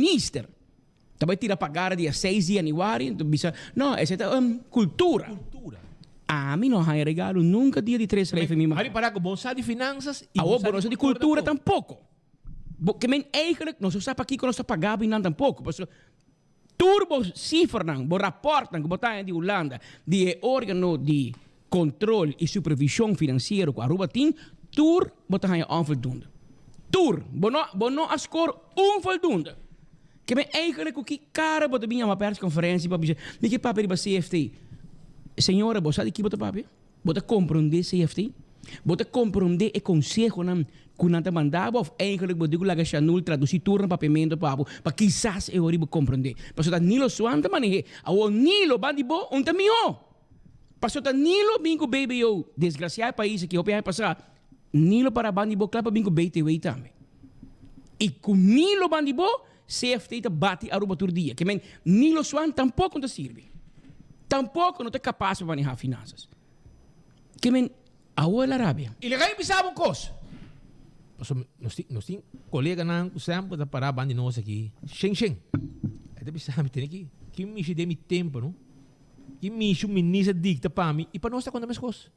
minister ta bai tira pagara dia seis di januari, anto bisa, no, esei ta un cultura. Cultura. Ami no haña regalo nunca dia di tres rei mi mama. Mari para cu bon sa di finanzas y Awor bo no sa di cultura tampoco. Bo ke men eigenlijk nos no sa pakiko nos ta paga binan tampoco, pasobra tur bo cifranan, bo raportnan cu bo ta haña di Hulanda, di e organo di control y supervision financiero cu Aruba tin, tur bo ta haña onvoldoende. Tur! Bo no, bo no a score un voldoende. Ke men eigenlijk cu ki cara bo ta bin yama persconferencia pa bisa, mi ke papia riba CFT. Señora, bo sa di ki bo ta papia? Bo ta comprende CFT? Bo ta comprende e consehonan cu nan ta manda bo of eigenlijk bo di cu laga Shanul traduci tur na papiamento pa bo pa kisas e hori bo comprende? Pasobra ta Nilo Swan ta manehe. Awor Nilo ban di bo un ta miho. Pasobra ta Nilo bin cu BBO. Desgracia e pais aki hopi aña pasa Nilo para ban di bo kla pa bin cu BTW tambe. Y cu Nilo ban di bo CFT ta bati Aruba tur dia. Ke men Nilo Swan tampoco no ta sirbi. Tampoco no ta capas pa maneha finanzas. Ke men awor el a rabia. Y laga mi bisa bo un cos. Pasobra nos tin, nos tin coleganan cu semper ta para banda di nos aki, shen shen. E ta bisa mi, tene ki, ki mishi den mi tempo no. Ki mishi un minister dicta pa mi y pa nos ta conta mescos.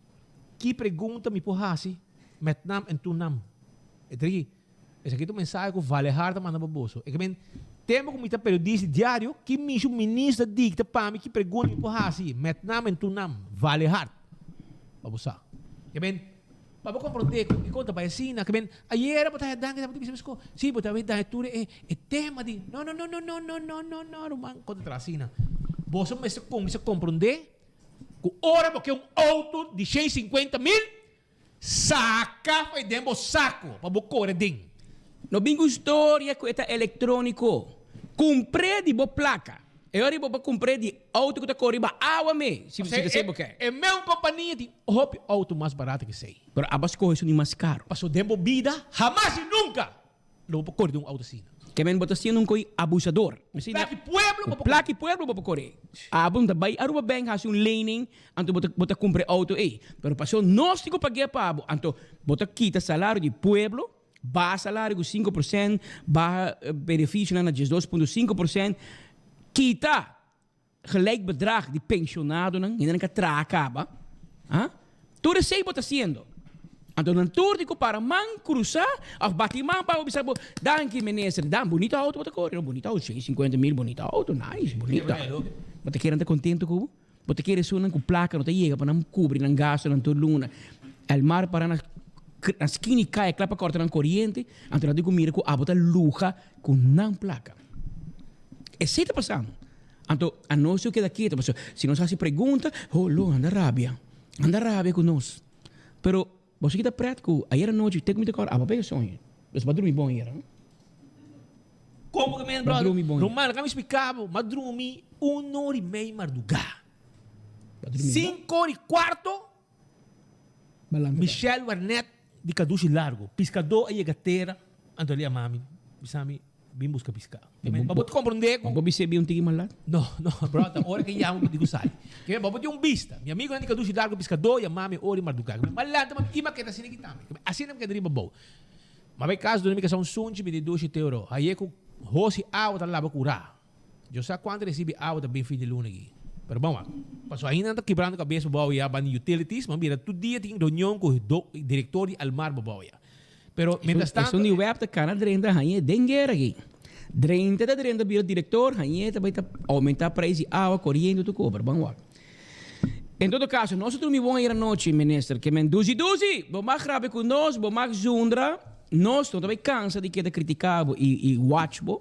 Ki pregunta mi por haci met nam en toenam? E ta di. Esaki ta un mensahe ku Vale Hart a manda pa boso. E ke men, Tempu ku mi ta periodista di diario, ki misho minister dikta pa mi ki pregunta mi por hasi, met nam en tu nam, Vale Hart. Pa bo sa. Ke men, pa bo komprondé ku e kon ta bai asina. Ke men, ayera bo ta haya danki, ta bisa mi sko, si bo ta bai daña tur e e tema di, no no no no no no no no no ruman, kon ta traha asina. Boso mester kuminsá komprondé ku ora bo ke un outo di 150 mil, Saca fo'i den bo saco pa bo core den. No bin cu storia cu e ta electronico. Cumpr'e di bo placa. E ora bo por cumpr'e di auto cu ta core riba awa me, si si ta bo ke. E meun compania tin hopi auto mas barato cu esey. Pero abo a scoge esun di mas caro. Paso den bo bida hamas y nunca Lo bo por kore den un auto asina. Ke men bo ta siendo un koi abusador. Ku plaki pueblo bo por kore. Ku plaki pueblo bo por kore. Abo no ta bai Aruba Bank hasi un lening anto bo ta bo ta kumpra e auto ei. Pero paso nos tin ku pag'é pa bo anto bo ta kita salario di pueblo, baha salario ku 5%, baha beneficionan na 12.5%, kita Gelijk bedrag di pensionadonan, hendenan ka traha kaba, ha? Tur esei bo ta hasiendo. Anto nan tur di ku para man krusa of bati man pa bo bisa bo, danki minister, dan bunita auto bo ta kore, no bunita auto, 150 mil bunita auto, nice, bunita. Bo ta kere nan ta kontento ku bo? Bo ta kere esunnan ku plaka no ta yega pa nan kubri nan gastonan tur luna? El mar para na na skina i kai kla pa kòrta nan koriente, anto nan tin ku mira ku abo ta luha ku nan plaka. Esei ta pasando. Anto anos lo keda keto pasobra si nos hasi pregunta, ho lo anda rabia, anda rabia ku nos. Pero boso kita pret ku ayer anochi te ku mi ta kòrda abo pega soño. Boso ba drumi bon ayer, no? Komo ku mi Ba drumi bon. Ruman, laga mi splika bo, m'a drumi un ora i mei mardugá. Sinku ora i kuarto, Michel Wernet di Kadushi Largo, piskadó a yega tera, anto el yama mi, bisa mi, Bin buska piská. Pa bo ta komprondé ku. Bo bis'é bin un tiki mas lat? No, no, bròda, ora ke yama bo di ku sali. Ke bo tin un bista. Mi amigunan di Kadushi Largo piskadó yama mi ora i mardugá. M'a lanta, m'a i m'a keda asina aki tambe. Asina mi keda riba bou. M'a bai kas duna mi kasá un sunchi, mi di dushi teoro. Haye ku hosi awa ta laba kurá. Yo sa kuantu resibi awa ta bin fin di luna aki. Pero bon wak. Paso ainda nan ta kibrando kabes pa bou ya ban di utilities. M'a mira tur dia tin reunion ku direktor di Almar pa bou ya. Pero mientras tanto. Esun di web ta kana drenta hañ'é den guera aki. Drenta ta drenta bira direktor hañ'é ta bai ta oumentá preis di awa, koriente tur kobra. Ban wak. En todo kaso nos a drumi bon ayer anochi minister. Ke men dusi dusi! Bo mag rabia ku nos, bo mag zundra. Nos no ta bai kansa di keda kritiká bo i watch bo.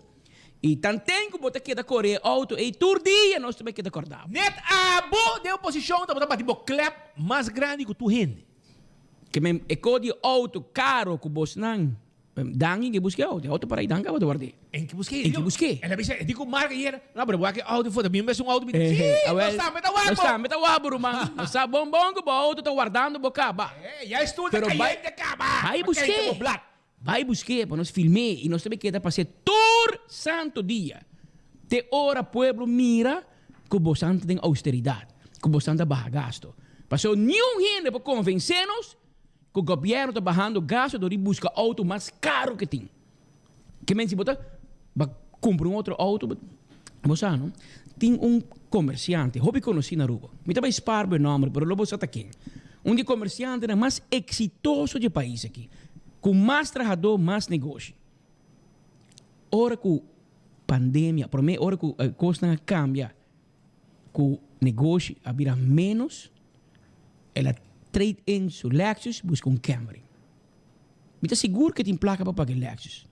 I tanten ku bo ta keda kore e outo ei tur dia nos ta bai keda kòrda bo. Net abo den oposishon tabata bati bo klèp mas grandi ku tur hende. Ke men e ko di outo karo ku bosnan dan en ke buska e outo. E outo para ei dan kaba ta ward'é. En ke busk'é. En ke busk'é. El a bisa e di ku marka ayera, no pero bo a ke outo for ta bin bes un outo mi di, si, nos tambe ta wak bo. Nos tambe ta wak bo ruman. Nos sa bon bon ku bo outo ta wardando bo kaba. Ya e stoel ta kayente kaba. Bai busk'é. Bai busk'é pa nos film'é i nos ta bay keda pas'é tur santo dia te ora pueblo mira ku bosan ta den austeridat, ku bosan ta baha gasto. Pasobra niun hende por konvensé nos ku gobièrnu ta bahando gasto dor di buska outo mas karu ke tin. Ke men si bo ta ba. Kumpra un otro outo, bo sa no, tin un komersiante hopi konosí na Aruba. Mi ta bai spar bo e nòmber, pero lo bo sa ta ken. Un di e komersiantenan mas eksitoso di e pais aki, ku mas trahadó, mas negoshi. Ora ku pandemia, promé ora ku kosnan a kambia, ku negoshi a bira ménos, el a trade in su Lexus buska un Camry. Mi ta sigur ku e tin plaka pa paga e Lexus.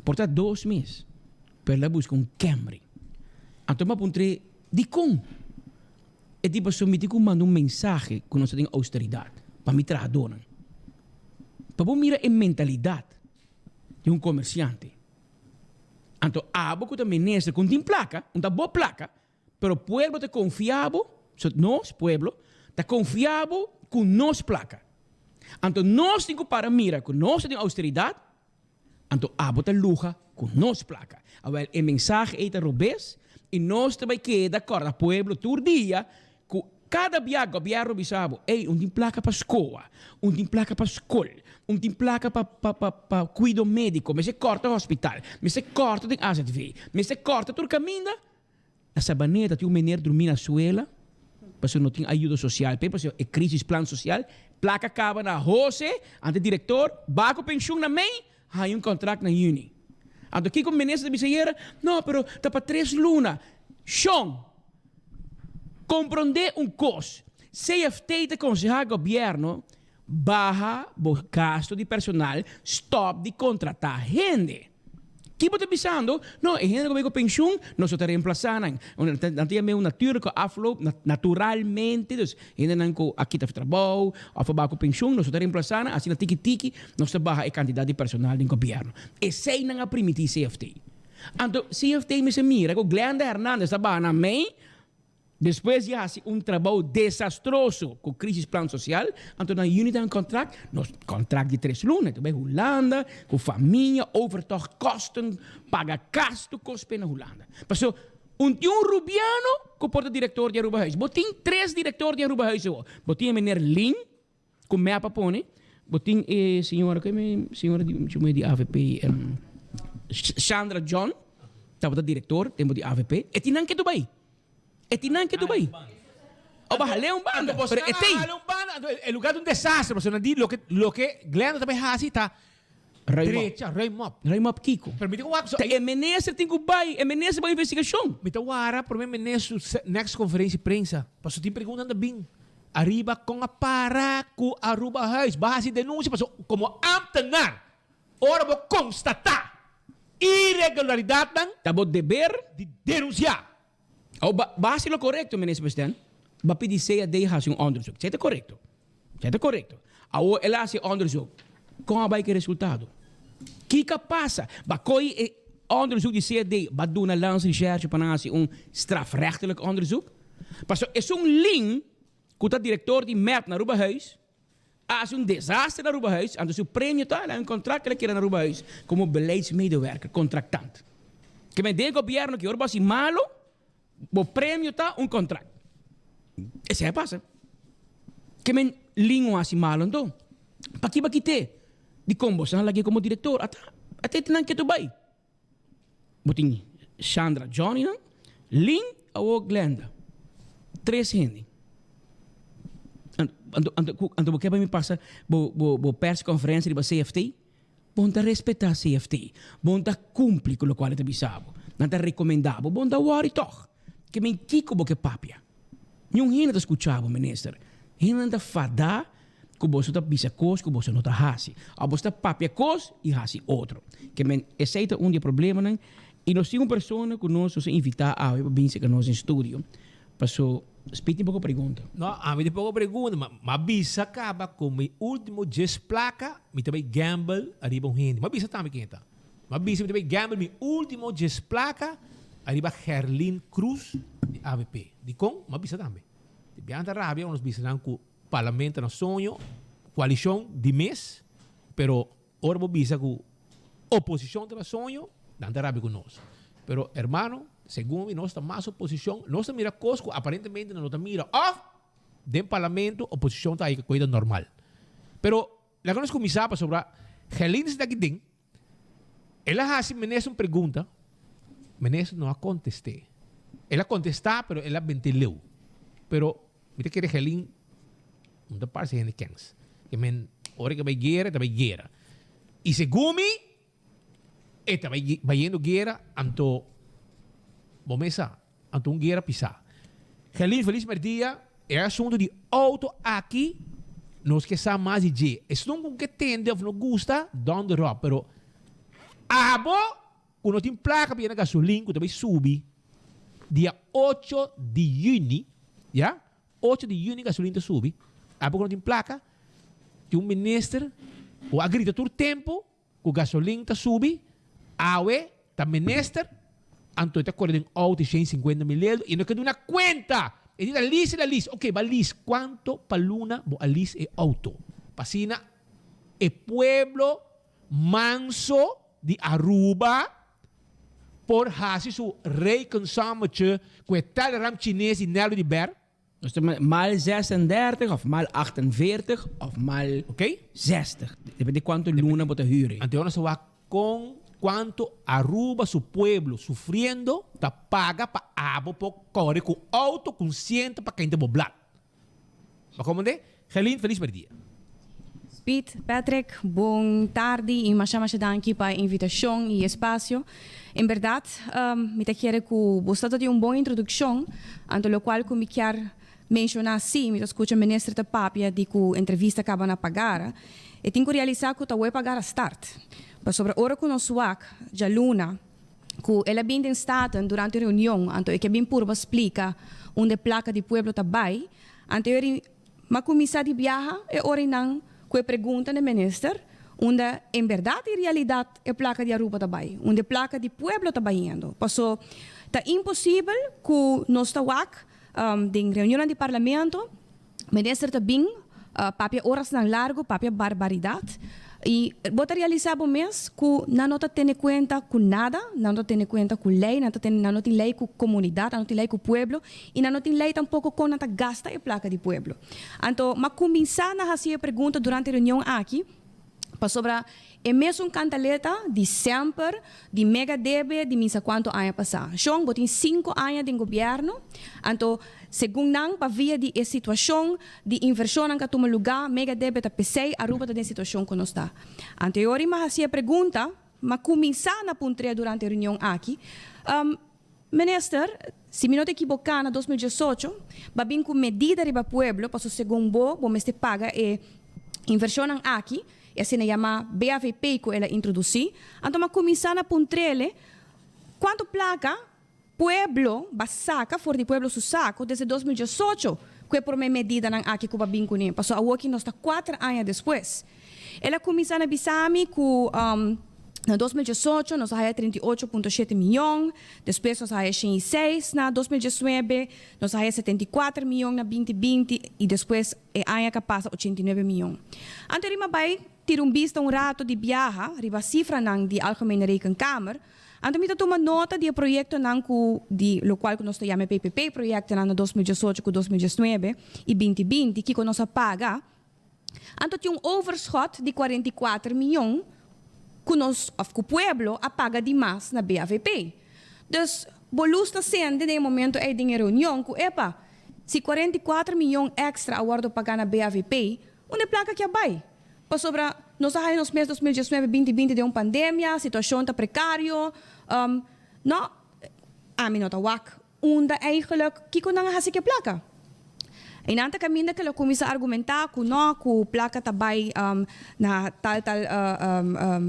Por ta dos mes, pero el a buska un Camry. Anto mi a puntr'é, Dikon? E di, Pasobra mi tin ku manda un mensahe ku nos ta den ousteridat pa mi trahadónan. Pa bo mira e mentalidat di un komersiante. Anto abo ku ta minister ku no tin plaka, no ta bo plaka, pero pueblo ta konfia bo, so nos, pueblo, ta konfia bo ku nos plaka. Anto nos tin ku para mira ku nos ta den austeridat, anto abo ta luha ku nos plaka. Awel, e mensahe ei ta robes i nos ta bai keda kòrda pueblo tur dia ku kada bia gobièrnu bisa bo, ey, un tin plaka pa skoa, un tin plaka pa skol, un tin plaka pa pa pa pa kuido médiko, mester kòrta hospital, mester kòrta den azv, mester kòrta tur kaminda. Na Sabaneta tin un meneer drumí na suela pasobra no tin ayudo sosial p'e, pasobra e krisisplan sosial, plaka kaba na Hose, anto e direktor ba ku penshun na mei, haña un kontrakt na yüni. Anto kiko minister ta bisa ayera? No, pero ta pa tres luna. Shon! Komprondé un kos, CFT ta konsehá gobièrnu baha bo gasto di personal, stòp di kontratá hende. Ki bo ta bisando? No, e hende ku bai ku penshun, nos no ta remplasá nan. Nan ta yam'é un natuurlijke afloop, naturalmente, dus hendenan ku a kita trabou òf a bai ku penshun, nos no ta remplasá nan, asina tiki tiki nos ta baha e kantidat di personal den gobièrnu. Esei nan a primintí CFT. Anto CFT mester mira ku Glenda Hernandez ta baha na mei despues di hasi un trabou desastroso ku Crisisplan Sosial, anto nan yuni ta un kontrakt, nos kontrakt di tres luna, ta bai Hulanda ku famia, overtochtkosten, paga kas tur kos p'e na Hulanda. Paso un tin un rubiano ku por ta direktor di Arubahuis. Bo tin tres direktor di Arubahuis awor. Bo tin e meneer Lin ku mep a pone, bo tin e señora, ku e señora di mucha di avp, Shandra John tabata direktor tempu di avp, e tin nan ke tu bai. E tin nan ke tu bai. O ba hal'é un banda, pero e tei. Hal'é un banda, anto e lugar ta un desastre, pasobra nan di loke loke Glenda ta bai hasi ta drecha, ruim op. Ruim op kiko? Pero mi tin ku wak, Ta e minister tin ku bai, e minister bai investigashon. Mi ta wara prome minister su next conferencia di prensa, pasobra tin preguntanan ta bin ariba kon a para ku Arubahuis, bo a hasi denuncia pasobra komo ambtenaar ora bo konstatá iregularidatnan Ta bo deber di denunsiá. Awo ba ba hasi lo korekto, Minister President. Ba pidi CAD hasi un onderzoek. Esei ta korekto. Esei ta korekto. Awo el a hasi e onderzoek. Kon a bai ku e resultado? Kiko a pasa? Ba koi e onderzoek di CAD ba duna Landsrecherche pa nan hasi un strafrechtelijk onderzoek? Pasobra esun Lin ku ta direktor di mep na Arubahuis A hasi un desaster na Arubahuis, anto su premio ta el a un contract el a keda na Arubahuis como beleidsmedewerker, contractant. Ke men den gobierno ki ora bo hasi malo, bo premio ta un contract. Esei a pasa. Ke men Lin un hasi malo anto, paki bo a kit'é? Dikon bo san lag'é como director? Ata, ata e nan ketu bai. Bo tin Shandra Johnny nan, Lin awor Glenda. Tres hende. Anto, anto, anto bo ke pa mi pasa bo, bo, bo persconferencia riba CFT? Bo no ta respeta CFT. Bo no ta cumpli cu locual e ta bisa bo. Nan ta recomenda bo, bo no ta worry tog. Ke men kico bo ke papia? Niun hende ta scucha bo, minister. Hendenan ta fada ku boso ta bisa kos ku boso no ta hasi. Òf boso ta papia kos i hasi otro. Ke men esei ta un di e problemanan i nos tin un persona ku nos nos a invitá awe pa bin serka nos den studio paso Speed tin poko pregunta. No, ami tin poko pregunta, ma m'a bisa kaba ku mi ultimo djes plaka mi ta bai gamble ariba un hende. M'a bisa tambe ken e ta. M'a bisa mi ta bai gamble mi ultimo djes plaka ariba Gerlin Cruz di avp. Dikon? M'a bisa tambe. Di biaha ta rabia ora nos bisa nan ku Parlamento na soño, coalicion di mes, pero ora bo bisa cu oposicion ta na soño, nan ta rabia cu nos. Pero hermano, segun mi nos ta mas oposicion, nos ta mira cos cu aparentemente nan no ta mira of den parlamento oposicion ta haci coida normal. Pero laga nos cuminsa pasobra Gelin ta aki den, el a haci minister un pregunta. Minister no a contest'é. El a contestá, pero el a bent'é leu. Pero mi ta kere Gelin no ta parse hende kens. Ke men ora ke bai guera, e ta bai guera. I segun mi, e ta bai bayendo guera, anto bo mes sa, anto un guera pisá. Gelin, felis merdia. E asunto di auto aki, nos ke sa mas di dje. Esun ku ke tende of no gusta, donder op. Pero abo Ku no tin plaka pa yena gasolin ku ta bai subi dia ocho di yüni, ya, ocho di yüni gasolin ta subi, abo ku no tin plaka, tin un minister ku a grita tur tempu ku gasolin ta subi, awe ta minister, anto e ta kore den outo shen sinkuenta mil euro i no ke duna kuenta, e di ta lis e ta lis, oke bo a lis kuanto pa luna bo a lis e outo, pa asina e pueblo Manso di Aruba por haci su rekensommetje cu e Telegram Chines di Nello di Ber. Nos ta maal 36 of maal 48 of maal 60. Depende cuanto luna bo ta huur. Anto nos ta wak con cuanto Aruba su pueblo sufriendo ta paga pa abo por core cu auto cu sienta pa kenta bo blad. Bo komende? Gelin, felis merdia. Piet, Patrick, bon tardi y masha masha danki pa e invitacion y espacio. En berdad mi ta kere cu bo sta ta tin un bon introduccion, anto locual cu mi kier menciona si, mi ta scucha minister ta papia di cu entrevista caba na pagara, e tin cu realisa cu ta web pagara start. Pasobra ora cu nos wak djaluna, ku el a bin den Staten durante reunion, anto e ke bin purba splika unda e plaka di pueblo ta bai, anto e ri ma kuminsá di biaha e ora einan ku e pregunta na e minister unda en bèrdat i realidat e plaka di Aruba ta bai, unda e plaka di pueblo ta bayendo. Paso ta imposibel ku nos ta wak den reunionnan di parlamento, Minister ta bin papia orasnan largo, papia barbaridat y bo ta realisa bo mes cu nan no ta tene cuenta cu nada, nan no ta tene cuenta cu ley, nan ta tene nan no tin ley cu comunidad, nan no tin ley cu pueblo y nan no tin ley tampoco con nan ta gasta e placa di pueblo. Anto m'a cuminsa na haci e pregunta durante e reunion aki, Pasobra e mesun kantaleta di semper, di mega debe di misa kuantu aña pasá. Shon, bo tin sinku aña den gobièrnu, anto segun nan pa via di e situashon di invershonnan ku a tuma lugá, mega debe ta p'esei Aruba ta den situashon ku nos ta. Anto e ora i m'a hasi e pregunta, m'a kuminsá na puntr'é durante e reunion aki, Minister, si mi no ta ekiboká na 2018 ba bin ku medida riba pueblo paso segun bo, bo mester paga e invershonnan aki, e asina yamá BAVP ku el a introdusí. Anto m'a kuminsá na puntr'ele kuantu plaka pueblo ba saka for di pueblo su sako desde 2018 ku e promé medidanan aki ku ba bin kuné, paso awoki nos ta kuater aña despues. El a kuminsá na bisa mi ku na 2018 nos a haya 38.7 miyon, despues nos a haya 106 na 2019, nos a haya 74 miyon na 2020 i despues e aña ku a pasa 89 miyon. Anto riba bai tira un bista un rato di biaha riba sifranan di Algemene Rekenkamer, anto mi ta tuma nota di e proyektonan ku di lokual ku nos ta yama e PPP proyektonan na 2018 ku 2019 i 2020 kiko nos a paga. Anto tin un overschot di 44 miyon ku nos of ku pueblo a paga di mas na BAVP. Dus bo lus ta sende den e momento ei den e reunion ku epa, si 44 miyon extra a wordo paga na BAVP, unda e plaka ki a bai? Pasobra nos a haya nos mes 2019, 2020 den un pandemia, situacion ta precario, no, ami no ta wak Unda eigenlijk kiko nan a hasi ku e plaka? I nan ta kaminda ku el a kuminsá argumentá ku no, ku plaka ta bai na tal tal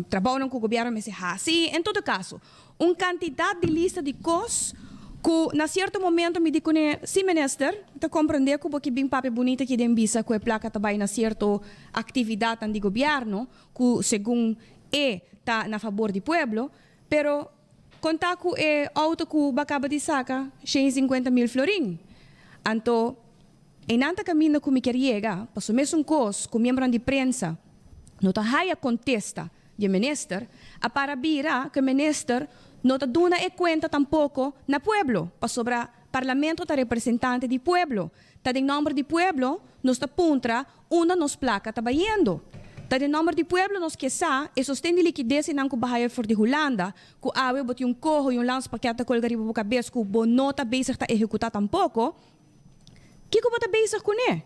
trabounan ku gobièrnu mester hasi. En todo kaso, un kantidat di lista di kos ku na sierto momento mi di kuné, sí minister, mi ta komprendé ku bo ke bin papia bunita aki den bisa ku e plaka ta bai na sierto aktividatnan di gobièrnu ku segun e ta na fabor di pueblo, pero Konta ku e outo ku bo a kaba di saka 150 mil florin. Anto, einan ta kaminda ku mi kier yega, paso mesun kos ku miembronan di prensa no ta haya kontesta di e minister, a para bira ku e minister no ta duna e kuenta tampoko na pueblo, pasobra parlamento ta representante di pueblo, ta den nomber di pueblo nos ta puntra unda nos plaka ta bayendo. Ta den nomber di pueblo nos ke sa e sosten di likides einan ku bo haya for di Hulanda, ku awe bo tin un koho i un landspakket ta kolga riba bo kabes ku bo no ta bezig ta ehekutá tampoko. Kiko bo ta bezig kuné?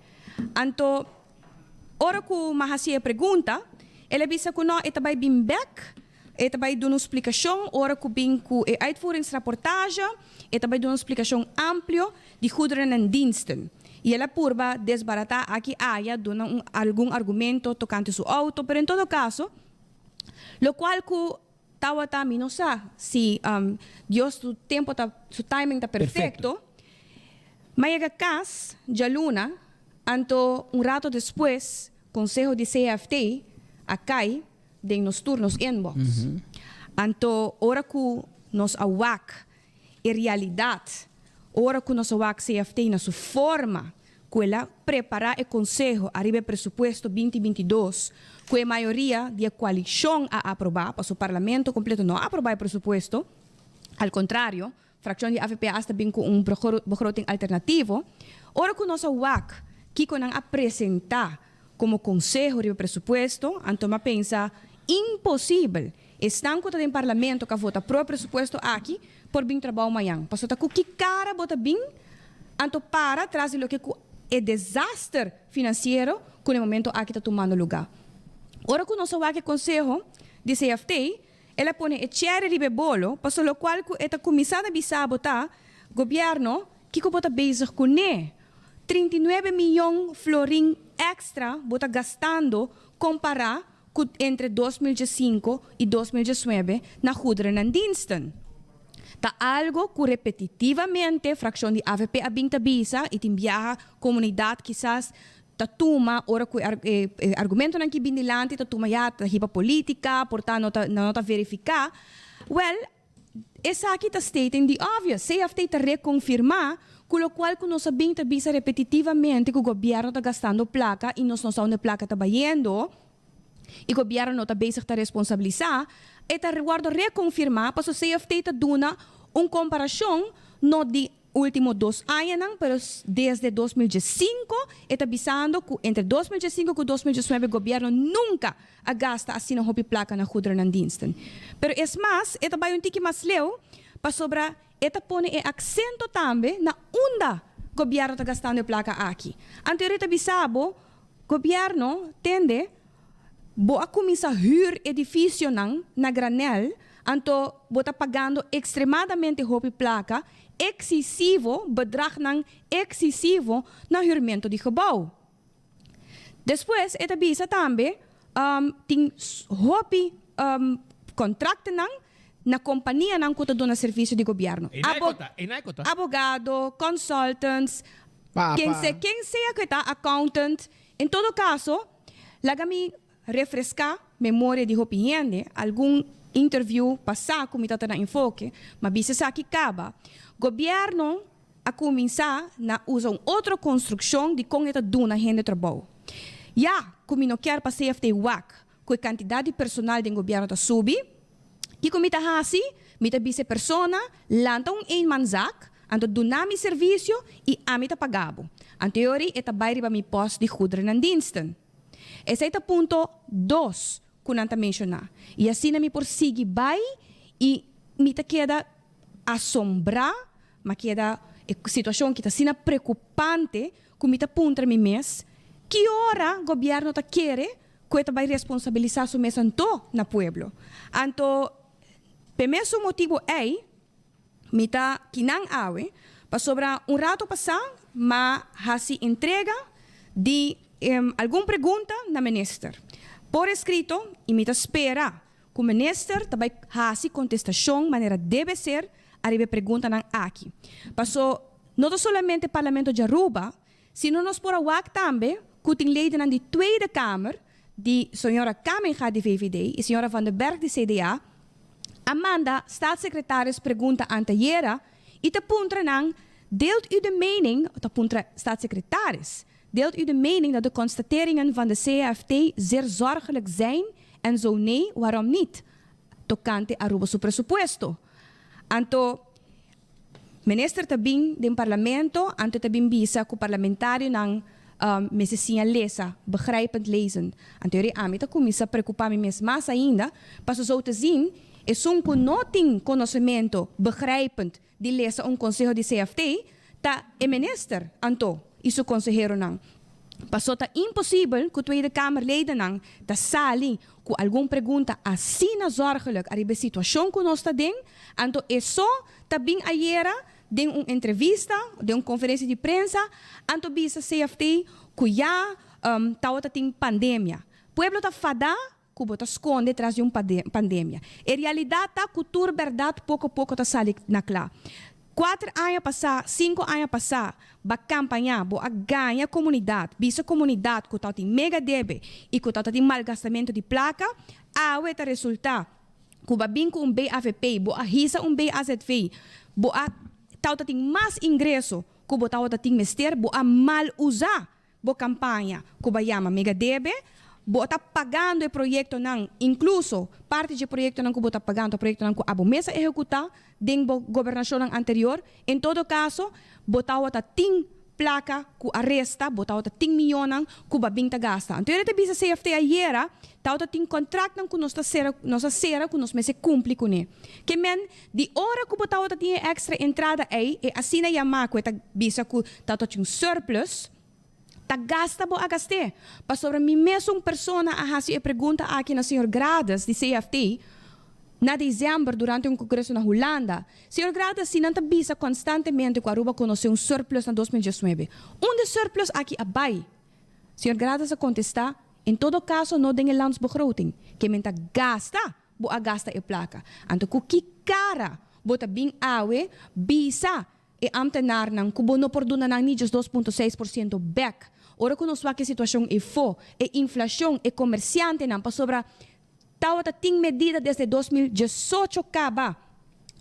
Anto ora ku m'a hasi e pregunta, el a bisa ku no, e ta bai bin bèk, e ta bai duna un splikashon ora ku bin ku e uitvoeringsrapportage, e ta bai duna un splikashon amplio di goederen en diensten. I el a purba desbaratá aki aya duna un algun argumento tokante su outo, pero en todo kaso, lokual ku tawata mi no sa si Dios su tempo ta su timing ta perfekto. M'a yega kas djaluna, anto un rato despues konseho di CFT a kai den nos tur nos inbox. Anto ora ku nos a wak E realidat, ora ku nos a wak CFT na su forma ku el a prepará e konseho ariba e presupuesto 2022 ku e mayoria di e koalishon a aprobá, paso parlamento kompleto no a aprobá e presupuesto, al kontrario, frakshon di avp asta bin ku un begroting alternativo. Ora ku nos a wak kiko nan a presentá komo konseho riba e presupuesto, anto mi a pensa, imposibel! Esnan ku ta den parlamento ku a vota pro e presupuesto aki por bin trabou mañan. Pasobra ta ku ki kara bo ta bin anto para tras di loke ku e desaster finansiero ku na e momento aki ta tumando lugá. Ora ku nos a wak e konseho di CFT, el a pone e chèri riba e bolo, pasobra lokual ku e ta kuminsá na bisa bo ta, Gobièrnu, kiko bo ta bezig kuné? 39 miyon florin èkstra bo ta gastando kompará ku entre 2015 i 2019 na goederenandiensten. Ta algo ku repetitivamente frakshon di avp a bin ta bisa i tin biaha komunidat kisas ta tuma ora ku e argumentonan ki bin dilanti ta tuma ya ta hiba politika por ta no ta no ta verifiká. Wèl esaki ta stating the obvious. CFT ta rekonfirmá ku lokual ku nos a bin ta bisa repetitivamente ku gobièrnu ta gastando plaka i nos no sa unda e plaka ta bayendo i gobièrnu no ta bezig ta responsabilisá, e ta wòrdu rekonfirmá pasobra CFT ta duna un komparashon no di Ultimo dos añanan, pero desde 2015 e ta bisando cu entre 2015 cu 2019 gobierno nunca a gasta asina hopi placa na goederenandiensten. Pero es mas, e ta bay un tiki mas leu pasobra e ta pone e accento tambe na unda gobierno ta gastando e placa aki. Anterior e ta bisa bo, gobierno, tende, Bo a kuminsá hür edifisionan na granèl, anto bo ta pagando ekstremadamente hopi plaka, eksisivo, bedragnan eksisivo na hürmento di gebou. Despues e ta bisa tambe, tin hopi kontraktonan na kompanianan ku ta duna servisio di gobièrnu. Abogado, consultants, ken sea ku e ta, accountant, en todo kaso, Laga mi refreská memoria di hopi hende, algun interview pasá ku mi ta na Enfoke, ma bisa esaki kaba. Gobièrnu a kuminsá na usa un otro konstrukshon di kon e ta duna hende trabou. Ya ku mi no kier pa CFT wak ku e kantidat di personal den gobièrnu ta subi, kiko mi ta hasi? Mi ta bisa e persona lanta un eenmanszaak, anto duna mi servisio i ami ta paga bo. Anto e ora e ta bai riba mi pòst di goederenandiensten. Esei ta punto dos ku nan ta menshoná. I asina mi por sigui bai i mi ta keda asombrá, m'a keda e situashon ki ta asina preokupante ku mi ta puntra mi mes, ki ora gobièrnu ta kere ku e ta bai responsabilisá su mes anto na pueblo? Anto p'e mesun motibu ei Mi ta kinan awe pasobra un rato pasá m'a hasi entrega di algun pregunta na minister por eskrito i mi ta spera ku minister ta bai hasi kontestashon manera debe ser ariba e preguntanan aki. Paso no ta solamente Parlamento di Aruba sino nos por a wak tambe ku tin ledennan di Tweede Kamer di señora Kamminga di VVD i señora Van der Berg di CDA a manda staatssecretaris pregunta antayera i ta puntra nan, Deelt u de mening, ta puntra staatssecretaris, deelt u de mening dat de constateringen van de CFT zeer zorgelijk zijn en zo nee, waarom niet? Tocante Aruba su presupuesto. Anto minister ta bin den parlamento, anto e ta bin bisa cu parlamentarionan. Mester siña lesa, begrijpend lezen. Anto yori ami ta cuminsa preocupa mi mes mas ainda, paso zo te zien, esun cu no tin conocemento begrijpend di lesa un conseho di CFT, ta e minister anto y su conseheronan. Paso ta imposibel cu Tweede Kamerledennan ta sali cu algun pregunta asina zorgelijk ariba e situacion cu nos ta den, anto e so ta bin ayera den un entrevista, den un conferencia di prensa, anto bisa CFT cu ya tawata tin pandemia. Pueblo ta fada cu bo ta sconde tras di un pandemia. E realidad ta cu tur berdad poco poco ta sali na cla. Cuater aña pasa, cinco aña pasa, ba campaña, bo a gaña comunidad, bisa comunidad cu tawatin mega debe y cu tawatin malgastamento di placa, awe ta resulta ku bo a bin ku un BAVP, bo a hisa un BAZV, bo a tawata tin mas ingreso ku bo tawata tin mester, bo a mal usa bo kampaña ku bo a yama Mega Debe, bo ta pagando e proyektonan, inkluso parti dje proyektonan ku bo ta pagando ta proyektonan ku abo mes a ehekutá den bo gobernashonnan anterior. En todo kaso, bo tawata tin plaka ku a resta, bo tawata tin mionnan ku bo a bin ta gasta. Anto yere ta bisa CFT ayera, tawata tin kontraktnan ku nos ta sera, nos a sera ku nos mester kumpli kuné. Ke men, di ora ku bo tawata tin e èkstra entrada ei, e asina yamá ku e ta bisa ku tawata tin un surplus, ta gasta bo a gast'é. Pasobra mi mesun persona a hasi e pregunta aki na señor Grades di CFT na december durante un congreso na Hulanda. Señor Grades, si nan ta bisa constantemente cu Aruba conoce un surplus na 2019, unda e surplus aki a bay? Señor Grades a contesta, En todo caso no den e landsbegroting. Ke men ta gasta bo a gasta e placa. Anto cu ki cara bo ta bin awe bisa E ambtenarnan ku bo no por duna nan ni djes 2.6% bèk. Ora ku nos wak e situashon efó, e inflashon, e komersiantenan, pasobra tawata tin medida desde 2018 kaba.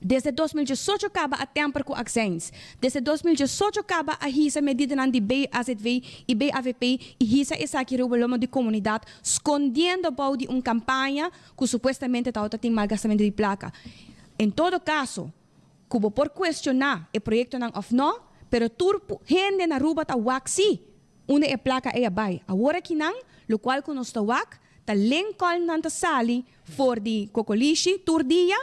Desde 2018 kaba a tèmper ku akseins. Desde 2018 kaba a hisa medidanan di BAZV i BAVP i hisa esaki riba lomo di komunidat skondiendo bou di un kampaña ku supuestamente tawata tin malgastamentu di plaka. En todo kaso, Ku bo por kuestioná e proyektonan òf nò, pero tur hende na Aruba ta wak sí unda e plaka ei a bai. Awor akinan, lokual ku nos ta wak, ta Lincoln nan ta sali for di Kokolishi tur dia.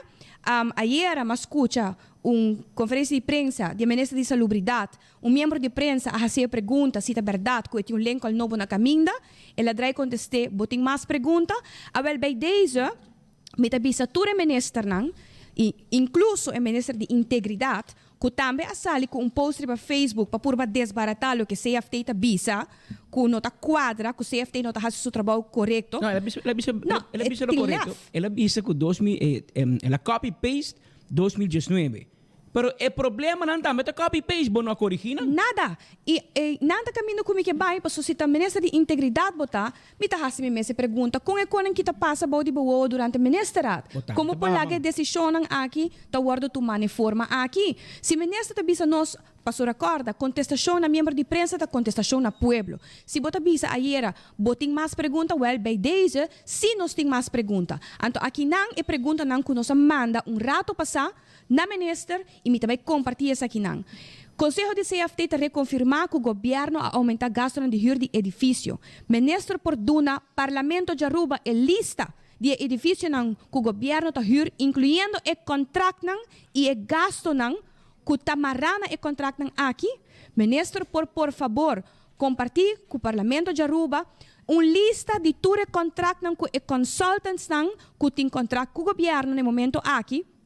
Ayera m'a skucha un konferensia di prensa di e minister di Salubridat. Un miembro di prensa a hasi e pregunta si ta bèrdat ku e tin un Lincoln nobo na kaminda. El a drai kontest'é, Bo tin mas pregunta? Awèl, bij deze. Mi ta bisa tur e ministernan, i inkluso e minister di Integridat, ku tambe a sali ku un post riba Facebook pa purba desbaratá loke CFT ta bisa, ku no ta kuadra, ku CFT no ta hasi su trabou korekto. No, el a bisa, el a bisa, No, el a e bisa lo tin korekto. lef. El a bisa ku 2000, el a copy paste 2019. Pero e problemanan tambe ta copy paste, bo no a corigi nan? Nada! I e nan ta caminda cu mi ke bai, paso si ta minister di integridad bo ta, mi ta haci mi mes e pregunta, con e conan ki ta pasa bou di bo wowo durante ministerraad? Bo ta Como ta por laga e baba. decisionnan aki ta wordo tuma n'e forma aki? Si minister ta bisa nos, paso recorda, contestacion na miembro di prensa ta contestacion na pueblo. Si bo ta bisa ayera, bo tin mas pregunta, wel bij deze si nos tin mas pregunta. Anto akinan e preguntanan cu nos a manda un rato pasa, Na minister y mi ta bay comparti esakinan. Conseho di CFT ta reconfirma cu gobierno a aumenta gastonan di huur di edificio. Minister por duna Parlamento djaruba e lista di e edificionan cu gobierno ta huur incluyendo e contractnan y e gastonan cu ta mara na e contractnan aki? Minister por por fabor comparti cu Parlamento djaruba un lista di tur e contractnan cu e consultantsnan cu tin contract cu gobierno na e momento aki?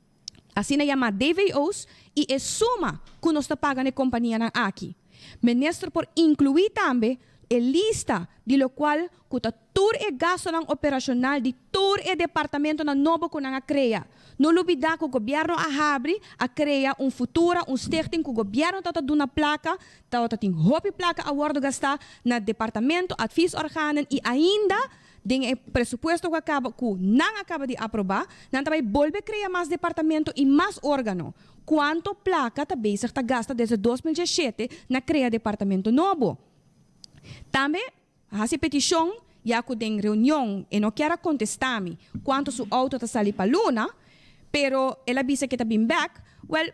Asina yamá DVO's i e suma ku nos ta paga na e kompanianan aki. Minister por inkluí tambe e lista di lokual ku ta tur e gastonan operashonal di tur e departamentonan nobo ku nan a krea. No lubidá ku gobièrnu a habri, a krea un Futura, un stichting ku gobièrnu tabata duna plaka, tabata tin hopi plaka a wòrdu gastá na departamento, adviesorganen i ainda Den e presupuesto ku a kaba ku nan a kaba di aprobá, nan ta bai bolbe krea mas departamento i mas órgano. Kuanto plaka ta bezig ta gasta desde 2017 na krea departamento nobo? Tambe a hasi petishon ya ku den reunion e no kier a kontestá mi kuanto su outo ta sali pa luna, pero el a bisa ke ta bin bèk. Wèl.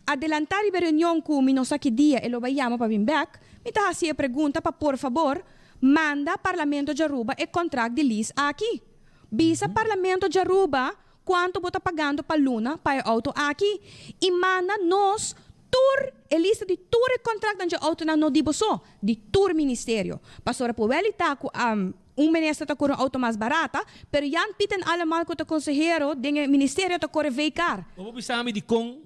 adelantá riba e reunion ku mi no sa ki dia e lo bai yama pa bin bèk, mi ta hasi e pregunta pa por fabor manda Parlamento djaruba e kontrakt di lease aki. Bisa Parlamento djaruba kuantu bo ta pagando pa luna pa e outo aki i manda nos tur e lista di tur e kontraktnan dje outonan no di bo so, di tur ministerio. Pasobra por wèl i ta ku un minister ta kore un outo mas barata, pero Jan Piet en allemal ku ta konsehero den e ministerio ta kore V-kar. Bo por bisa mi dikon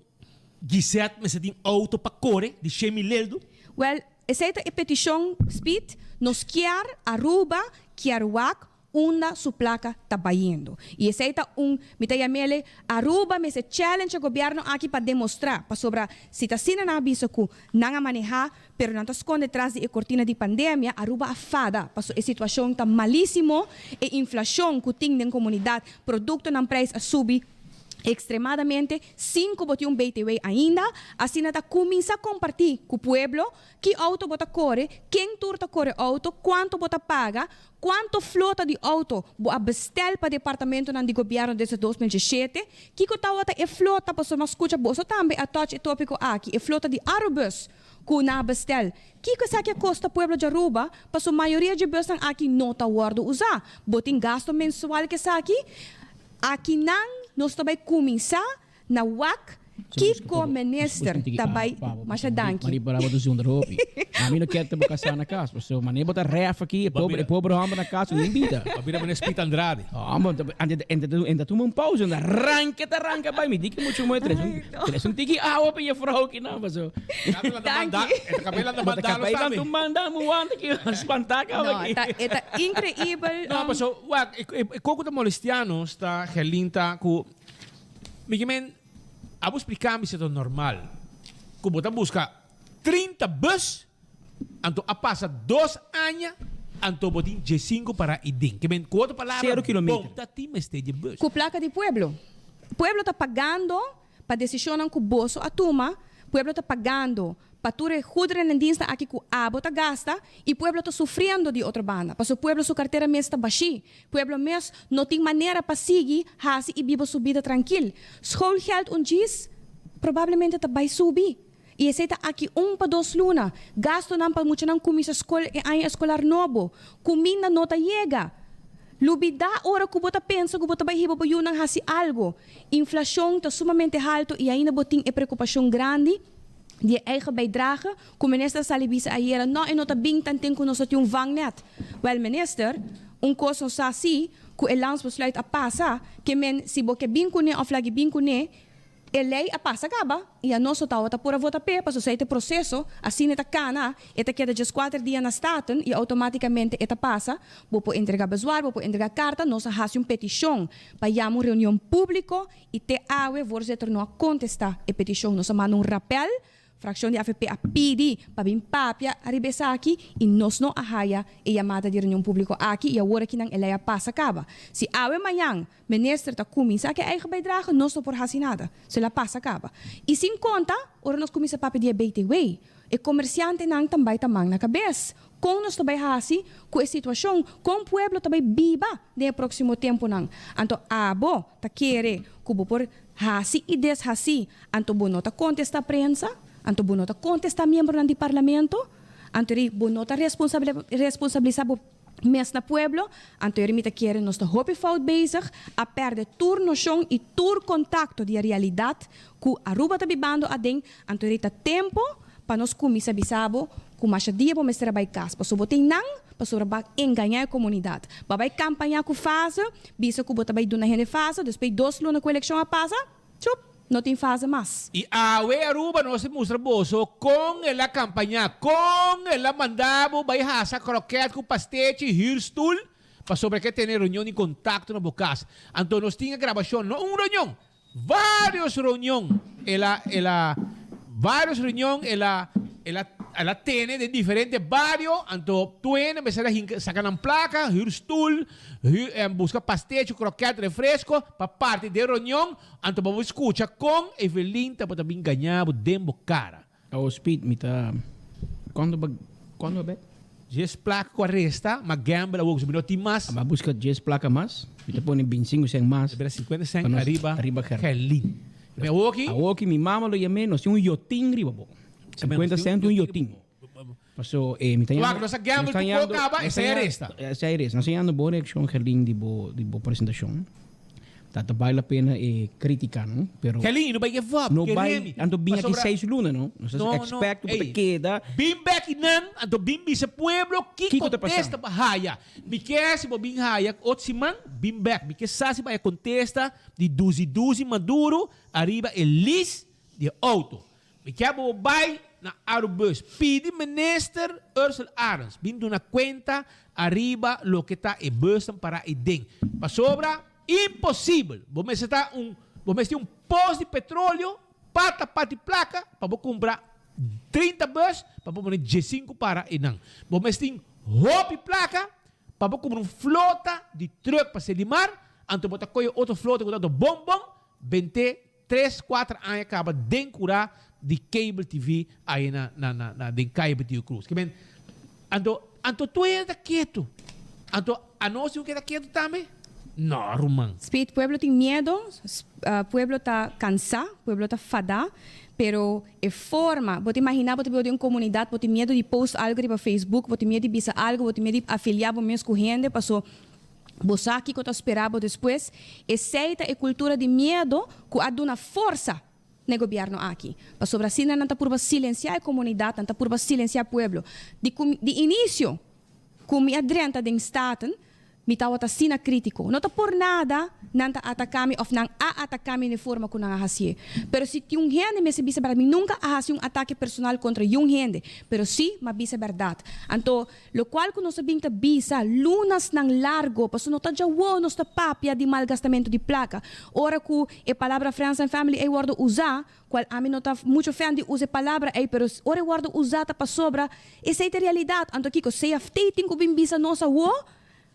Gisette mester tin outo pa kore di Shemi Leldu? Wèl, esei ta e petishon, Speed. Nos kier Aruba kier wak Unda su placa ta bayendo. Y esey ta un, mi ta yamele, Aruba mester challenge e gobierno aki pa demostra, pasobra si ta asina nan a bisa cu nan a maneha, pero nan ta sconde tras di e cortina di pandemia, Aruba a fada, paso e situacion ta malisimo, e inflacion cu tin den comunidad, productonan prijs a subi extremadamente, sin cu bo tin un BTW ainda, asina ta cuminsa comparti cu pueblo ki auto bo ta core, ken tur ta core auto, cuanto bo ta paga, Cuanto flota di auto bo a bestel pa departamentonan di gobierno desde 2017? Kico tawata e flota? Pasobra mi a scucha boso tambe a touch e topico aki, e flota di Arubus cu nan a bestel. Kico esaki a costa pueblo di Aruba? Pasobra mayoria dje busnan aki no ta wordo usa. Bo tin gasto mensual cu esaki? Akinan nos ta bay cuminsa Na wak kiko minister ta bai masha danki. Mari para bo ta zundra hopi. Ami no kier ta bo kasá na kas pasobra manera bo ta ref aki e pobre e pobre homber na kas no tin bida. Bo bira manera Speed Andrade. Homber en ta tuma un pausa en ta ranka ta ranka bai mi di ki mucho moe tres un tres un tiki awa pa juffrouw aki nan pasobra. Danki. Bo ta kabei lan tu manda mi wanta ki spanta kaba aki. No e ta increibel. No pasobra wak e koko ta molestia nos ta Gerlin ta ku Mi ke men, abo splika mi si ta normal ku bo ta buska 30 bus, anto a pasa dos aña, anto bo tin diesinku para i den. Ke men, ku otro palabra, Sero kilometer. bo ta tin mester di bus. Ku plaka di pueblo. Pueblo ta pagando pa desishonnan ku boso a tuma, pueblo ta pagando pa tur e goederenendienstnan aki ku abo ta gasta i pueblo ta sufriendo di otro banda, pasobra pueblo su kartera mes ta bashí. Pueblo mes no tin manera pa sigui hasi i biba su bida trankil. Schoolgeld un djis probablemente ta bai subi i esei ta aki un pa dos luna. Gastonan pa muchanan kuminsa skol e aña eskolar nobo. Kuminda no ta yega. Lubidá ora ku bo ta pensa ku bo ta bai hiba bo yunan hasi algo. Inflashon ta sumamente halto i ainda bo tin e preokupashon grandi di e eigen bijdrage ku minister a sali bisa ayera, no e no ta bin tanten ku nos no tin un vangnet. Wèl minister, un kos nos sa si, ku e landsbesluit a pasa, ke men si bo ke bin kuné òf lagi bin kuné, e lei a pasa kaba i anos no tabata por a vota p'e pasobra esei ta e proseso, asina e ta kana, e ta keda djeskuater dia na Staten i outomátikamente e ta pasa. Bo por entrega bezwaar, bo por entrega karta, nos a hasi un petishon pa yama un reunion públiko i te awe voorzitter no a kontestá e petishon. Nos a manda un rapèl. Fraccion di avp a pidi pa bin papia ariba esaki y nos no a haya e yamada di reunion publico aki y awor aki nan e ley a pasa caba. Si awe mañan minister ta cuminsa cu e eigen bijdrage nos no por haci nada. So el a pasa caba. Y sin conta ora nos cuminsa papia di e BTW, e comerciantenan tambay ta man na cabes. Con nos ta bay haci cu e situacion? Con pueblo ta bay biba den e proximo temponan? Anto abo ta kere cu bo por Hasi i deshasí, anto bo no ta kontestá prensa, anto bo no ta kontestá miembronan di parlamento, anto eri bo no ta responsabilisá bo mes na pueblo, anto eri mi ta kere nos ta hopi fout bezig, a pèrdè tur noshon i tur kontakto di e realidat ku Aruba ta bibando aden, anto eri ta tempo pa nos kuminsá bisa bo ku masha dia bo mester a bai kas, pasobra bo tin nan. Pasobra bo a engañá e komunidat. Bo a bai kampañá ku fase, bisa ku bo ta bai duna hende fase, despues dos luna ku elekshon a pasa, chup, no tin fase mas. I awe Aruba nos a mustra boso kon el a kampañá, kon el a manda bo bai hasa krokèt ku pastechi, hür stul, pasobra ke tene reunion di kontakto na bo kas. Anto nos tin e grabashon, no un reunion, Varios reunion el a el a varios reunion el a el a el a tene den diferente bario, anto tuene mester a hinka saka nan plaka, hür stul, hür buska pastechi, kroket, refresko pa parti den reunion, anto bo por skucha kon Evelyn tabata bin gaña bo den bo kara. Awo Speed mi ta cuando ba cuando ba bet? Djes plaka cu a resta, ma gamble awor cu mi no tin mas. A ba busca djes plaka mas, mi ta pone bincinco cent mas. Ta bira cincuenta cent ariba ariba Gerlin. Mi awoki. Awoki mi mama lo yam'é, nos tin un yotin riba bo. 50 cent un yotin. Paso eh, mi ta Wak, nos a gamble tu ko kaba, esei a resta. Esei a resta. Nos ta yando bon reaccion, Gerlin, di bo, di bo presentacion. Ta ta bai la pena e critica, no? Pero Gerlin, no bai give up, no bai, keremi. anto bin aki Pasobra seis luna, no? Nos No, no, expect ku bo ta ey. keda. Bin bek einan, anto bin bisa pueblo ki Kiko ta kontesta pasando? bo haya. Mi ke si bo bin haya otro siman, bin bek. Mi ke sa si bo haya kontesta di Duzi Duzi Maduro ariba e lis di e auto. Mi kier bo bai na Arubus pidi Minister Ursell Arends bin duna cuenta ariba loke ta e busnan para eyden. Pasobra imposibel bo mester ta un bo mester tin un pos di petroleo pata pati placa pa bo cumpra 30 bus pa bo pone 15 para eynan. Bo mester tin hopi placa pa bo cumpra un flota di truck pa Selimar anto bo ta coge otro flota cu ta otro bon bon bente Tres cuater aña caba den cura di cable TV ahi na na na na den Calle Betillo Cruz. Ke men anto anto tur hende ta ketu. Anto anos tin ku keda ketu tambe? No ruman. Speed, pueblo tin miedo, pueblo ta cansa, pueblo ta fada, pero e forma, bo ta imagina bo ta biba den un comunidad, bo tin miedo di post algo riba Facebook, bo tin miedo di bisa algo, bo tin miedo di afilia bo mes cu hende paso Bo sa kiko ta spera bo despues? Esei ta e kultura di miedo ku a duna forsa na e gobièrnu aki. Pasobra asina nan ta purba silensiá e komunidat, nan ta purba silensiá pueblo. Di ku di inisio ku mi a drenta den Staten, mi tabata asina krítiko. No ta por nada nan ta ataká mi òf nan a ataká mi na e forma ku nan a hasié. Pero si tin un hende mester bisa bèrdat, mi nunka a hasi un atake personal kontra yun hende, pero sí m'a bisa bèrdat. Anto Locual cu nos a bin ta bisa lunasnan largo, pasobra no ta djawo nos ta papia di malgastamento di placa. Ora cu e palabra friends and family ey wordo usa, cual ami no ta mucho fan di usa e palabra ey, pero ora e wordo usa ta pasobra esey ta e realidad. Anto kico CFT tin cu bin bisa nos awo?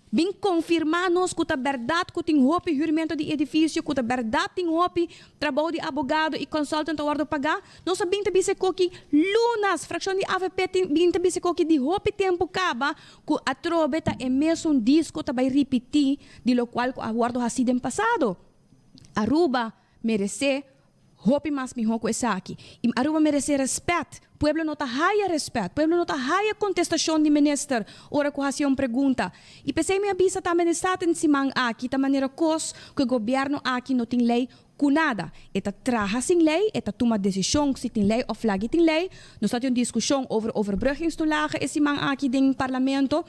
Bin konfirmá nos ku ta bèrdat ku tin hopi hürmento di edifisio, ku ta bèrdat tin hopi trabou di abogado i consultant ta wòrdu pagá. Nos a bin ta bisa e koki lunas, frakshon di avp tin bin ta bisa e koki di hopi tempu kaba ku atrobe ta e mesun disko ta bai ripití di lokual ku a wòrdu hasí den pasado. Aruba meresé Hopi mas mihó ku esaki. I Aruba meresé rèspèt. Pueblo no ta haya rèspèt. Pueblo no ta haya kontestashon di minister ora ku hasi un pregunta. I p'esei mi a bisa tambe den Staten siman aki ta manera kos ku e gobièrnu aki no tin lei ku nada. E ta traha sin lei, e ta tuma desishon si tin lei òf lagi tin lei. Nos ta tin un diskushon over overbruggingstoelage e siman aki den Parlamento.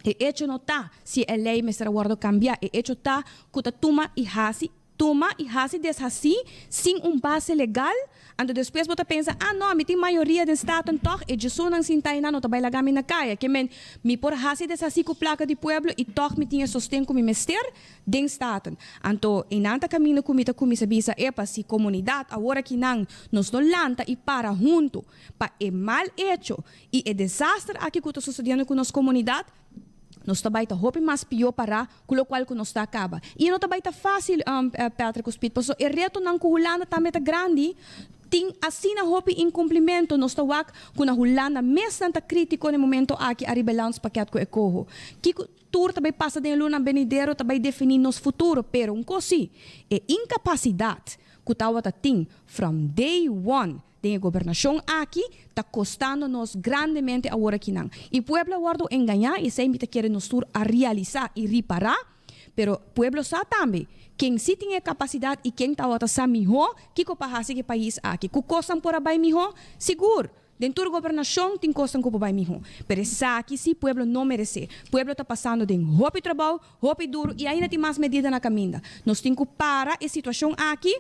E echo no ta si e lei mester a wòrdu kambiá. E echo ta ku ta tuma i hasi. Tuma i hasi deshasí sin un base legal, anto despues bo ta pensa, ah no, mi tin mayoria den Staten tòg, e djesunnan sintá einan no ta bai laga mi na kaya. Ke men, mi por hasi deshasí ku plaka di pueblo i tòg mi tin e sosten ku mi mester den Staten. Anto einan ta kaminda ku mi ta kuminsá bisa, epa, si komunidat awor akinan nos no lanta i para huntu pa e mal echo i e desaster aki ku ta sosodiendo ku nos komunidat, Nos ta bai ta hopi mas pió pará ku lokual ku nos ta kaba. I e no ta bai ta fásil, Patrick ku Speed, pasobra e retonan ku Hulanda tambe ta grandi. Tin asina hopi inkumplimentu. Nos ta wak ku na Hulanda mes nan ta krítiko na e momento aki ariba e landspakket ku e koho. Kiko tur ta bai pasa den e lunanan benidero ta bai definí nos futuro. Pero un kos sí, e inkapasidat ku tabata tin from day one Den e gobernashon aki ta kostando nos grandemente awor akinan. I pueblo a wòrdu engañá i esei mi ta kere nos tur a realisá i ripará, pero pueblo sa tambe ken si tin e kapasidat i ken tabata sa mihó kiko pa hasi ku e pais aki. Ku kosnan por a bai mihó? Sigur! Den tur gobernashon tin kosnan ku por bai mihó. Pero esaki si pueblo no meresé. Pueblo ta pasando den hopi trabou, hopi duru i ainda tin mas medida na kaminda. Nos tin ku para e situashon aki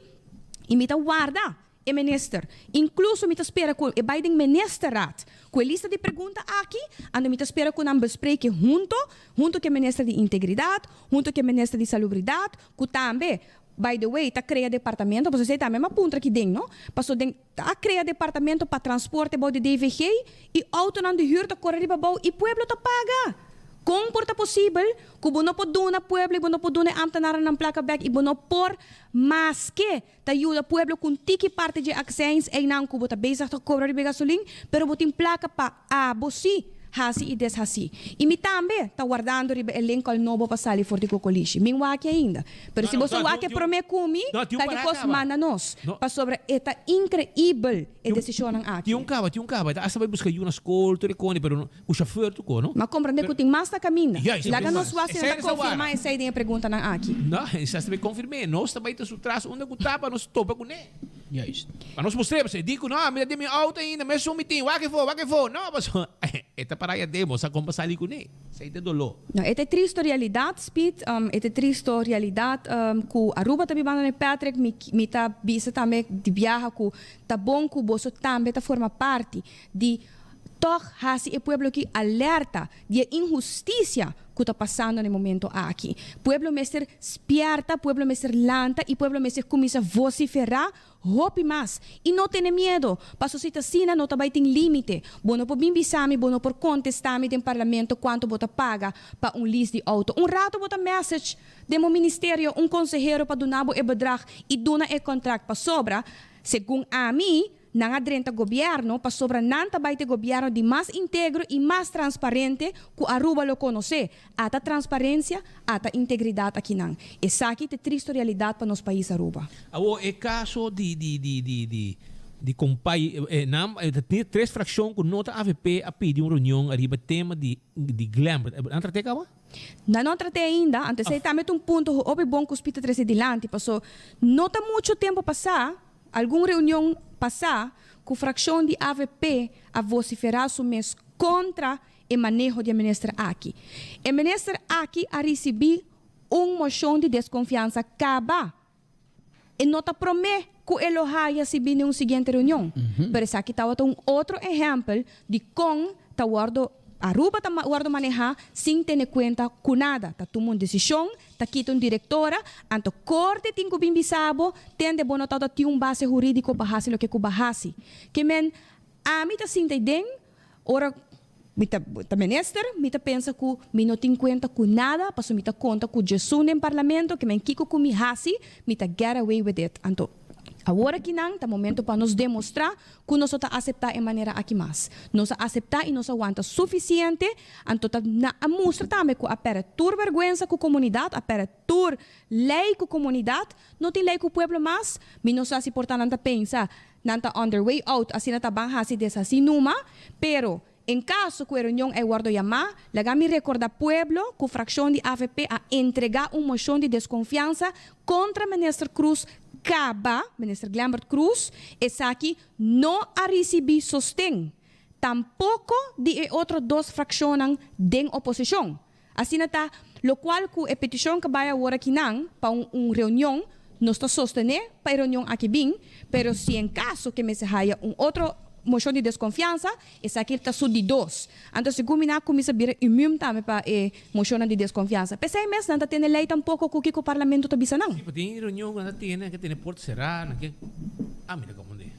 i mi ta warda E minister. Incluso mi ta spera cu e bay den ministerraad cu e lista di pregunta aki, anto mi ta spera cu nan bespreke hunto, hunto cu e minister di Integridad, hunto cu e minister di Salubridad, cu tambe, by the way, ta crea departamento, pasobra esey tambe mi a puntra aki den, no? Pasobra den ta crea departamento pa transporte bao di DVG y autonan di huur ta core riba bao y pueblo ta paga! Con por ta posibel cu bo no por duna pueblo y bo no por duna e ambtenarennan placa bek y bo no por maske Ta yuda pueblo ku un tiki parti dje akseins einan ku bo ta bezig ta kobra riba e gasolin, pero bo tin plaka pa abo si. hasi i deshasí. I mi tambe ta wardando riba e Lincoln nobo pa sali for di Cocolishi. Mi n'wak ainda. Pero si boso wak e promé ku mi, kalke kos manda nos. Pasobra e ta inkreibel e desishonnan aki. Tin un kaba, tin un kaba. E ta asta bai buska yu na skol, tur e koni, pero ku shofèr tur ko, no? M'a komprendé ku tin mas na kaminda. Laga nos wak si nan ta konfirmá esei den e preguntanan aki. No, esei ta bai konfirm'é. Nos ta bai ta su tras unda ku ta pa nos topa kuné. Juist. Pa nos mustr'é, pasobra e di ku no, mi ta den mi outo ainda, mesun mi tin, wak efo, wak efo. No, pasobra e ta para ayadé, bo sa kon pa sali kuné. Esei ta e doló. No, e ta e tristo realidat, Speed. E ta e tristo realidat ku Aruba ta bibando n'e Patrick. Mi, mi ta bisa tambe di biaha ku ta bon ku boso tambe ta forma parti di tòg hasi e pueblo aki alerta di e inhustisia ku ta pasando na e momento aki. Pueblo mester spièrta, pueblo mester lanta i pueblo mester kuminsá vosiferá hopi mas i no tene miedo, paso si ta asina no ta bai tin límite. Bo no por bin bisa mi, bo no por kontestá mi den parlamento kuantu bo ta paga pa un lease di outo. Un rato bo ta message den bo ministerio un konsehero pa duna bo e bedrag i duna e kontrakt pasobra segun ami, Nan a drenta gobierno pasobra nan ta bai t'e gobierno di mas integro y mas transparente cu Aruba lo conoce. Ata transparencia, ata integridad akinan. Esaki t'e tristo realidad pa nos pais Aruba. Awor e caso di di di di di di compay e nan ta tin tres fraccion cu no ta avp a pidi un reunion ariba tema di di Glenbert. Nan trate caba? Nan no trate ainda, anto esey tambe ta un punto hopi bon cu Spita trece dilanti paso no ta mucho tempo pasa Algun reunion pasá ku frakshon di avp a vosiferá su mes kontra e maneho di e minister aki. E minister aki a risibí un moshon di deskonfiansa kaba. E no ta promé ku e lo haya si bini un siguiente reunion, pero esaki tabata un otro ehèmpel di kon ta wòrdu Aruba ta wòrdu manehá sin tene kuenta ku nada. Ta tuma un desishon Ta kita un directora, anto corte tin cu bin bisa bo, tende bo no tawata tin un base huridico pa haci loke cu bo a haci. Ke men, ami ta sinta den, ora mi ta ta minister, mi ta pensa cu mi no tin cuenta cu nada, pasobra mi ta conta cu Jesun den parlamento, ke men kico cu mi haci, mi ta get away with it. Anto, awor akinan ta momento pa nos demostra cu nos no ta acepta e manera aki mas. Nos a acepta y nos a wanta suficiente, Anto ta na a mustra tambe ku a pèrdè tur bèrgwensa ku komunidat, a pèrdè tur lei ku komunidat, no tin lei ku pueblo mas, mi no sa si por ta nan ta pensa nan ta on their way out asina ta ban hasi deshasí numa, pero en kaso ku e reunion ei wòrdu yamá, laga mi rekordá pueblo ku frakshon di avp a entregá un moshon di deskonfiansa kontra Minister Croes kaba, Minister Glenbert Croes, esaki no a risibí sosten. Tampoko di e otro dos frakshonnan den oposishon. Asina ta, lokual ku e petishon ku bai awor akinan pa un un reunion, nos ta sostené pa e reunion aki bin, pero si en kaso ke mester haya un otro moshon di deskonfiansa, esaki ta su di dos. Anto segun mi nan a kuminsá bira immune tambe pa e moshonnan di deskonfiansa. P'esei mes nan ta tene lei tampoko ku kiko parlamento ta bisa nan. Si, pa tin reunion ku nan ta tene, nan ke tene porta será, nan ke, ah mira komo de.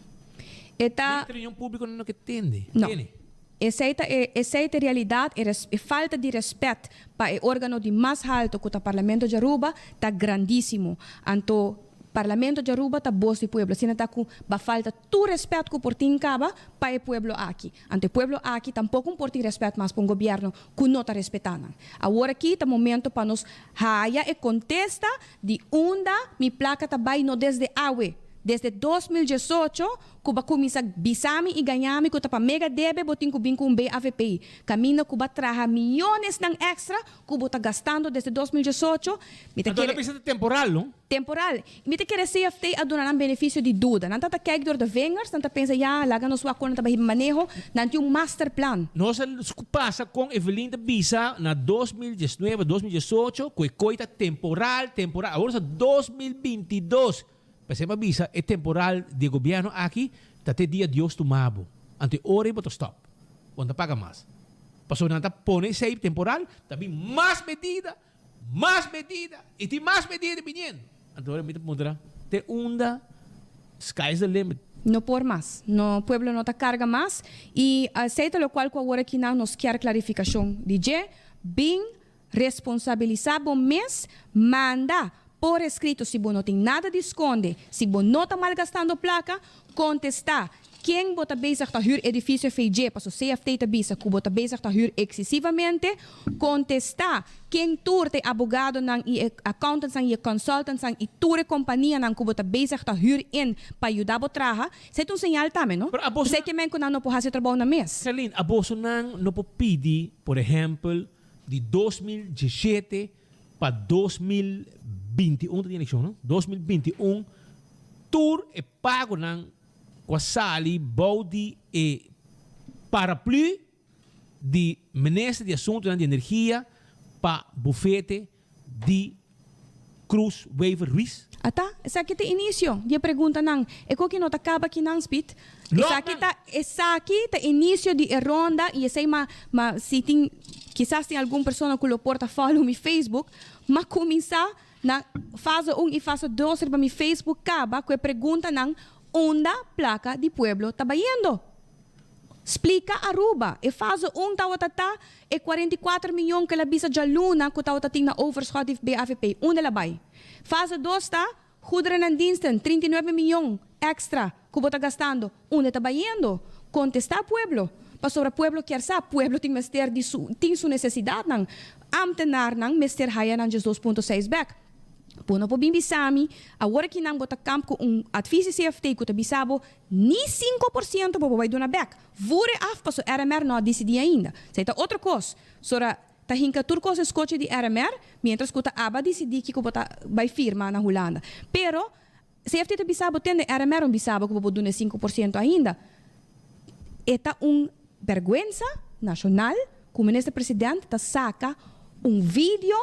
E ta. Den reunion públiko nan no ke tende. No. Tene. Esei ta e, esei ta e realidat, e res, e falta di rèspèt pa e órgano di mas halto ku ta Parlamento di Aruba ta grandísimo. Anto Parlamento di Aruba ta bos di pueblo. Asina ta ku ba falta tur rèspèt ku por tin kaba pa e pueblo aki. Anto e pueblo aki tampoko un por tin rèspèt mas pa un gobièrnu ku no ta respetá nan. Awor aki ta momento pa nos haya e kontesta di unda mi plaka ta bai no desde awe. Desde 2018 ku bo a kuminsá bisa mi i gaña mi ku ta pa mega debe bo tin ku bin ku un BAVP. Kaminda ku bo a traha miyonesnan èkstra ku bo ta gastando desde 2018. Mi ta Anto kere. el a bisa ta temporal, no? Temporal. Mi ta kere CFT a duna nan benefisio di duda. Nan ta ta kijk door de vingers, nan ta pensa ya, laga nos wak kon nan ta bai hiba maneho. Nan tin un masterplan. Nos a pasa kon Evelyn ta bisa na 2019, 2018 ku e koi ta temporal, temporal. Awor nos ta 2022. P'esei mi a bisa e temporal di e gobierno aki ta te dia Dios tuma bo. Anto e ora ei bo ta stop. Bo no ta paga mas. Pasobra nan ta pone esei temporal, ta bin mas medida, mas medida i tin mas medida biniendo. Anto ora mi ta puntra, te unda sky is the limit? No por mas. No, pueblo no ta carga mas. I esei ta locual cu awor aki nan nos kier clarificacion di dje. Bin Responsabilisá bo mes, manda por eskrito si bo no tin nada di skonde, si bo no ta malgastando plaka, kontestá. Ken bo ta bezig ta huur edifisio FG paso CFT ta bisa ku bo ta bezig ta huur eksesivamente? Kontestá, Ken tur ta e abogadonan i e accountantsnan i e consultantsnan i tur e kompanianan ku bo ta bezig ta huur in pa yuda bo traha? Esei ta un señal tambe, no? Pero aboso Esei ke men ku nan no por hasi e trabou nan mes. Celine, abosonan no por pidi, por ehèmpel, di 2017 pa 2021 ta tin elekshon, no? 2021 tur e pagonan ku a sali bou di e paraplu di Minister di Asuntunan di Energia pa bufete di Cruz Wever Ruiz. Ata, esaki ta inisio di e preguntanan. E koki no ta kaba kinan, Speed. Esaki ta, esaki ta inisio di e ronda i esei ma, ma si tin, kisas tin algun persona ku lo por ta follow mi Facebook, ma kuminsá Na fase un i fase dos riba mi Facebook kaba ku e preguntanan unda plaka di pueblo ta bayendo. Splika Aruba. E fase un tawata ta e 44 miyon ku el a bisa djaluna ku tawata tin na overschot di BAVP. Unda el a bai? Fase dos ta goederen en diensten, 39 miyon extra ku bo ta gastando. Unda e ta bayendo? Kontestá pueblo. Pasobra pueblo kier sa, pueblo tin mester di su, tin su nesesidatnan. Ámtenarnan mester haya nan 12.6 bèk. Bo no por bin bisa mi, awor aki nan bo ta kamp ku un advis di CFT ku ta bisa bo ni 5% bo por bai duna bèk. Voer e af paso RMR no a disidí ainda. Esei ta otro kos. Sora ta hinka tur kos e skochi di RMR, miéntras ku ta aba disidí kiko bo ta bai firma na Hulanda. Pero CFT ta bisa bo tende RMR un bisa bo ku bo por duna e 5% ainda. E ta un bèrgwensa nashonal ku Minister President ta saka un video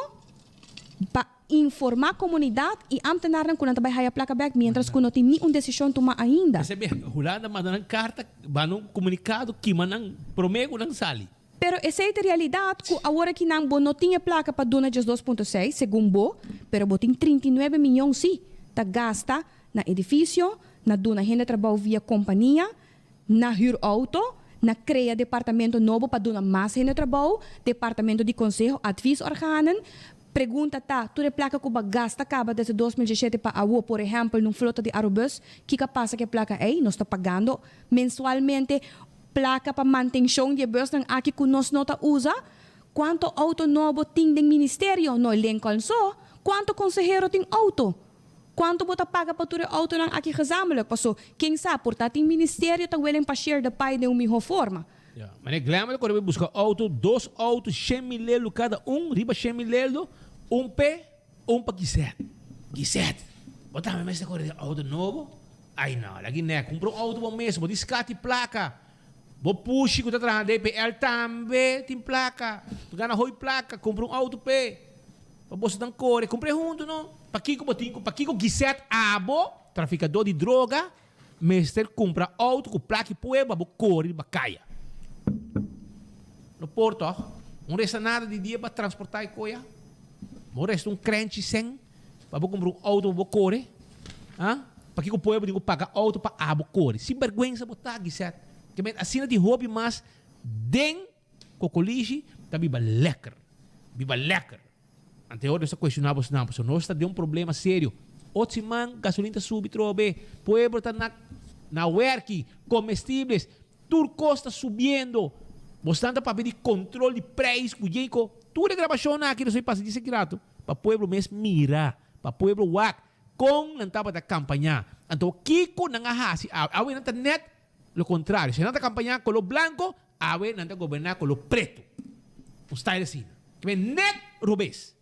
pa informá komunidat i ámtenarnan ku nan ta bai haya plaka bèk miéntras ku no tin ni un desishon tumá ainda. Esei Hulanda manda nan karta, manda un komunikado kima nan promé ku nan sali. Pero esei ta realidat ku awor aki nan bo no tin e plaka pa duna 12.6, segun bo, pero bo tin 39 miyon si ta gasta na edifisio, na duna hende trabou via kompania, na hür outo, na krea departamento nobo pa duna mas hende trabou, departamento di konseho, adviesorganen. Pregunta ta, tur e plaka ku bo a gasta kaba desde 2017 pa awo, por ehèmpel nun flota di Arubus, kiko a pasa ku e plaka ei? Nos ta pagando mensualmente Placa pa mantencion di e busnan aki cu nos no ta usa? Cuanto auto nobo tin den ministerio? No e Lincoln so. Cuanto consehero tin auto? Cuanto bo ta paga pa tur e autonan aki gezamenlijk? Paso, ken sa, por ta tin ministerio ta willing pa share the pie den un miho forma. Ya, meneer Glenn ta kore bai buska auto, dos auto, shen mil leldo kada un, riba shen mil leldo, un p'e, un pa Gisette. Gisette, bo tambe mester kore den auto nobo? Ai no, lagi nè, kumpra un outo bo mes, bo tin skat di plaka. Bo pushi ku ta traha DPL tambe tin plaka, ta gana hoi plaka, kumpra un outo p'e. Pa boso tan kore, kumpr'e huntu no. Pakiko bo tin ku, pakiko Gisette abo, trafikadó di droga, mester kumpra outo ku plaka i pueblo pa bo kore riba kaya? No por tòg. Un resta nada di dia pa transportá e koya. Bo resta un krenchi sèn pa bo kumpra un outo pa bo kore. Ha? Pakiko pueblo tin ku paga outo pa abo kore? Sin bèrgwensa bo ta, Gisette. Ke men asina tin hopi mas den kokolishi ta biba lèker. Biba lèker. Anteor nos ta kuestioná bosnan pasobra nos ta den un problema serio. Ot siman gasolin ta subi trobe, pueblo ta na na wèrki, komestibles, Tur kos ta subiendo. Bosnan ta papia di control di prijs cu Jayco. Tur e grabacionnan aki nos a pasa djis aki rato pa pueblo mes mira, pa pueblo wak con nan tabata campaña. Anto kico nan a haci awe? Awe nan ta net lo contrario. Si nan ta campaña color blanco, awe nan ta goberna color preto. Un style asina. Kimen net robes.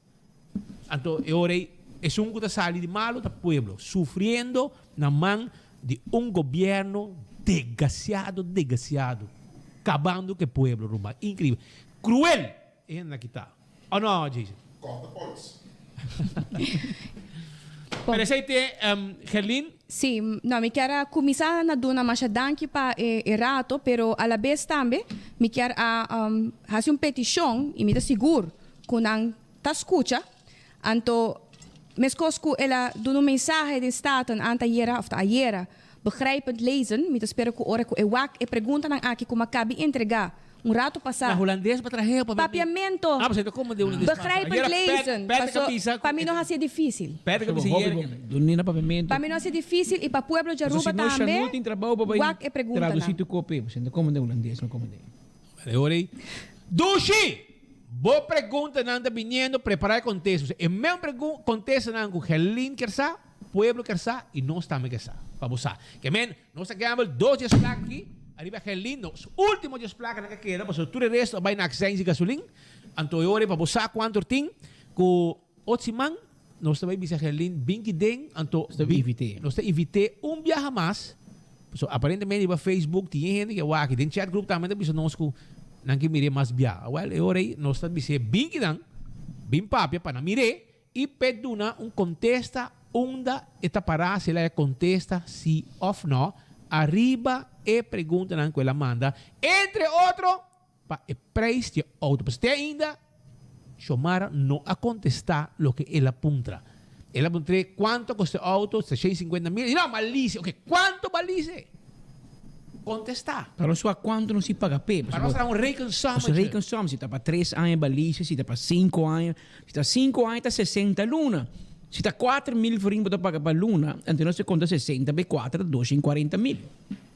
Anto e ora ei esun ku ta sali di malu ta pueblo, sufriendo na man di un gobierno degasiado, degasiado, kabando ku e pueblo ruman. Inkreibel. Kruel e hende aki ta. O no, Jason? Kòrta pols. Pero esei te, Gerlin. Sí, no, mi kier a kuminsá na duna masha danki pa e rato, pero alabes tambe mi kier a hasi un petishon i mi ta sigur ku nan ta skucha, anto meskos ku el a duna un mensahe den Staten antayera òf ta ayera, begrijpend lezen, mi ta spera ku ora ku e wak e preguntanan aki ku mi a kabi entregá. Un rato pasá. Na hulandes pa trahe o pa. Papiamento. Ah, pasobra como de hulandes. Begrijpend lezen. Paso, pa mi no hacié difícil. Patrick a bisa ayer. Duni na papiamento. Pa mi no hacié difícil y pa pueblo di Aruba tambe. No tin trabou pa bai Wak e preguntanan. Traduci tu kope, pasobra no como de hulandes, no como de. E ora ei. Dushi! Bo preguntanan ta biniendo, prepara e contesta. E mesmo pregun contestanan cu Gerlin kier sa, pueblo kier sa y nos tambe kier sa. Pa bo sa. Ke men, Nos ta gamble dos dies plaka aki, ariba Gerlin, nos ultimo dies plaka nan a keda, pasobra tur e resto a bai na accijns di gasolin. Anto e ora ei pa bo sa kuantu tin, ku ot siman nos ta bai bisa Gerlin bin ki den, anto Nos ta invit'é. Nos ta invit'é un biaha mas, pasobra aparentemente riba Facebook tin e hende ke wak, den chat group tambe ta bisa nos ku nan ke mir'é mas bia. Awel, e ora ei nos ta bis'é bin ki nan, bin papia pa nan mir'é, I p'e duna un kontesta unda e ta pará si el a kontesta si òf nò ariba e preguntanan ku el a manda, entre otro pa e preis di e outo. Pasobra te ainda Xiomara no a kontestá loke el a puntra. El a puntr'é kuantu a kosta e outo, 650 mil, i no, balise. Oke, kuantu balise? Kontestá. Pero su a kuantu nos si paga p'e. Pa nos traha un rekensommetje. Un rekensom, si ta pa tres aña balise, si ta pa sinku aña. Si ta sinku aña ta sesenta luna. Si ta 4000 florin bo ta paga pa luna, anto nos ta konta sesenta be kuater ta 240 mil.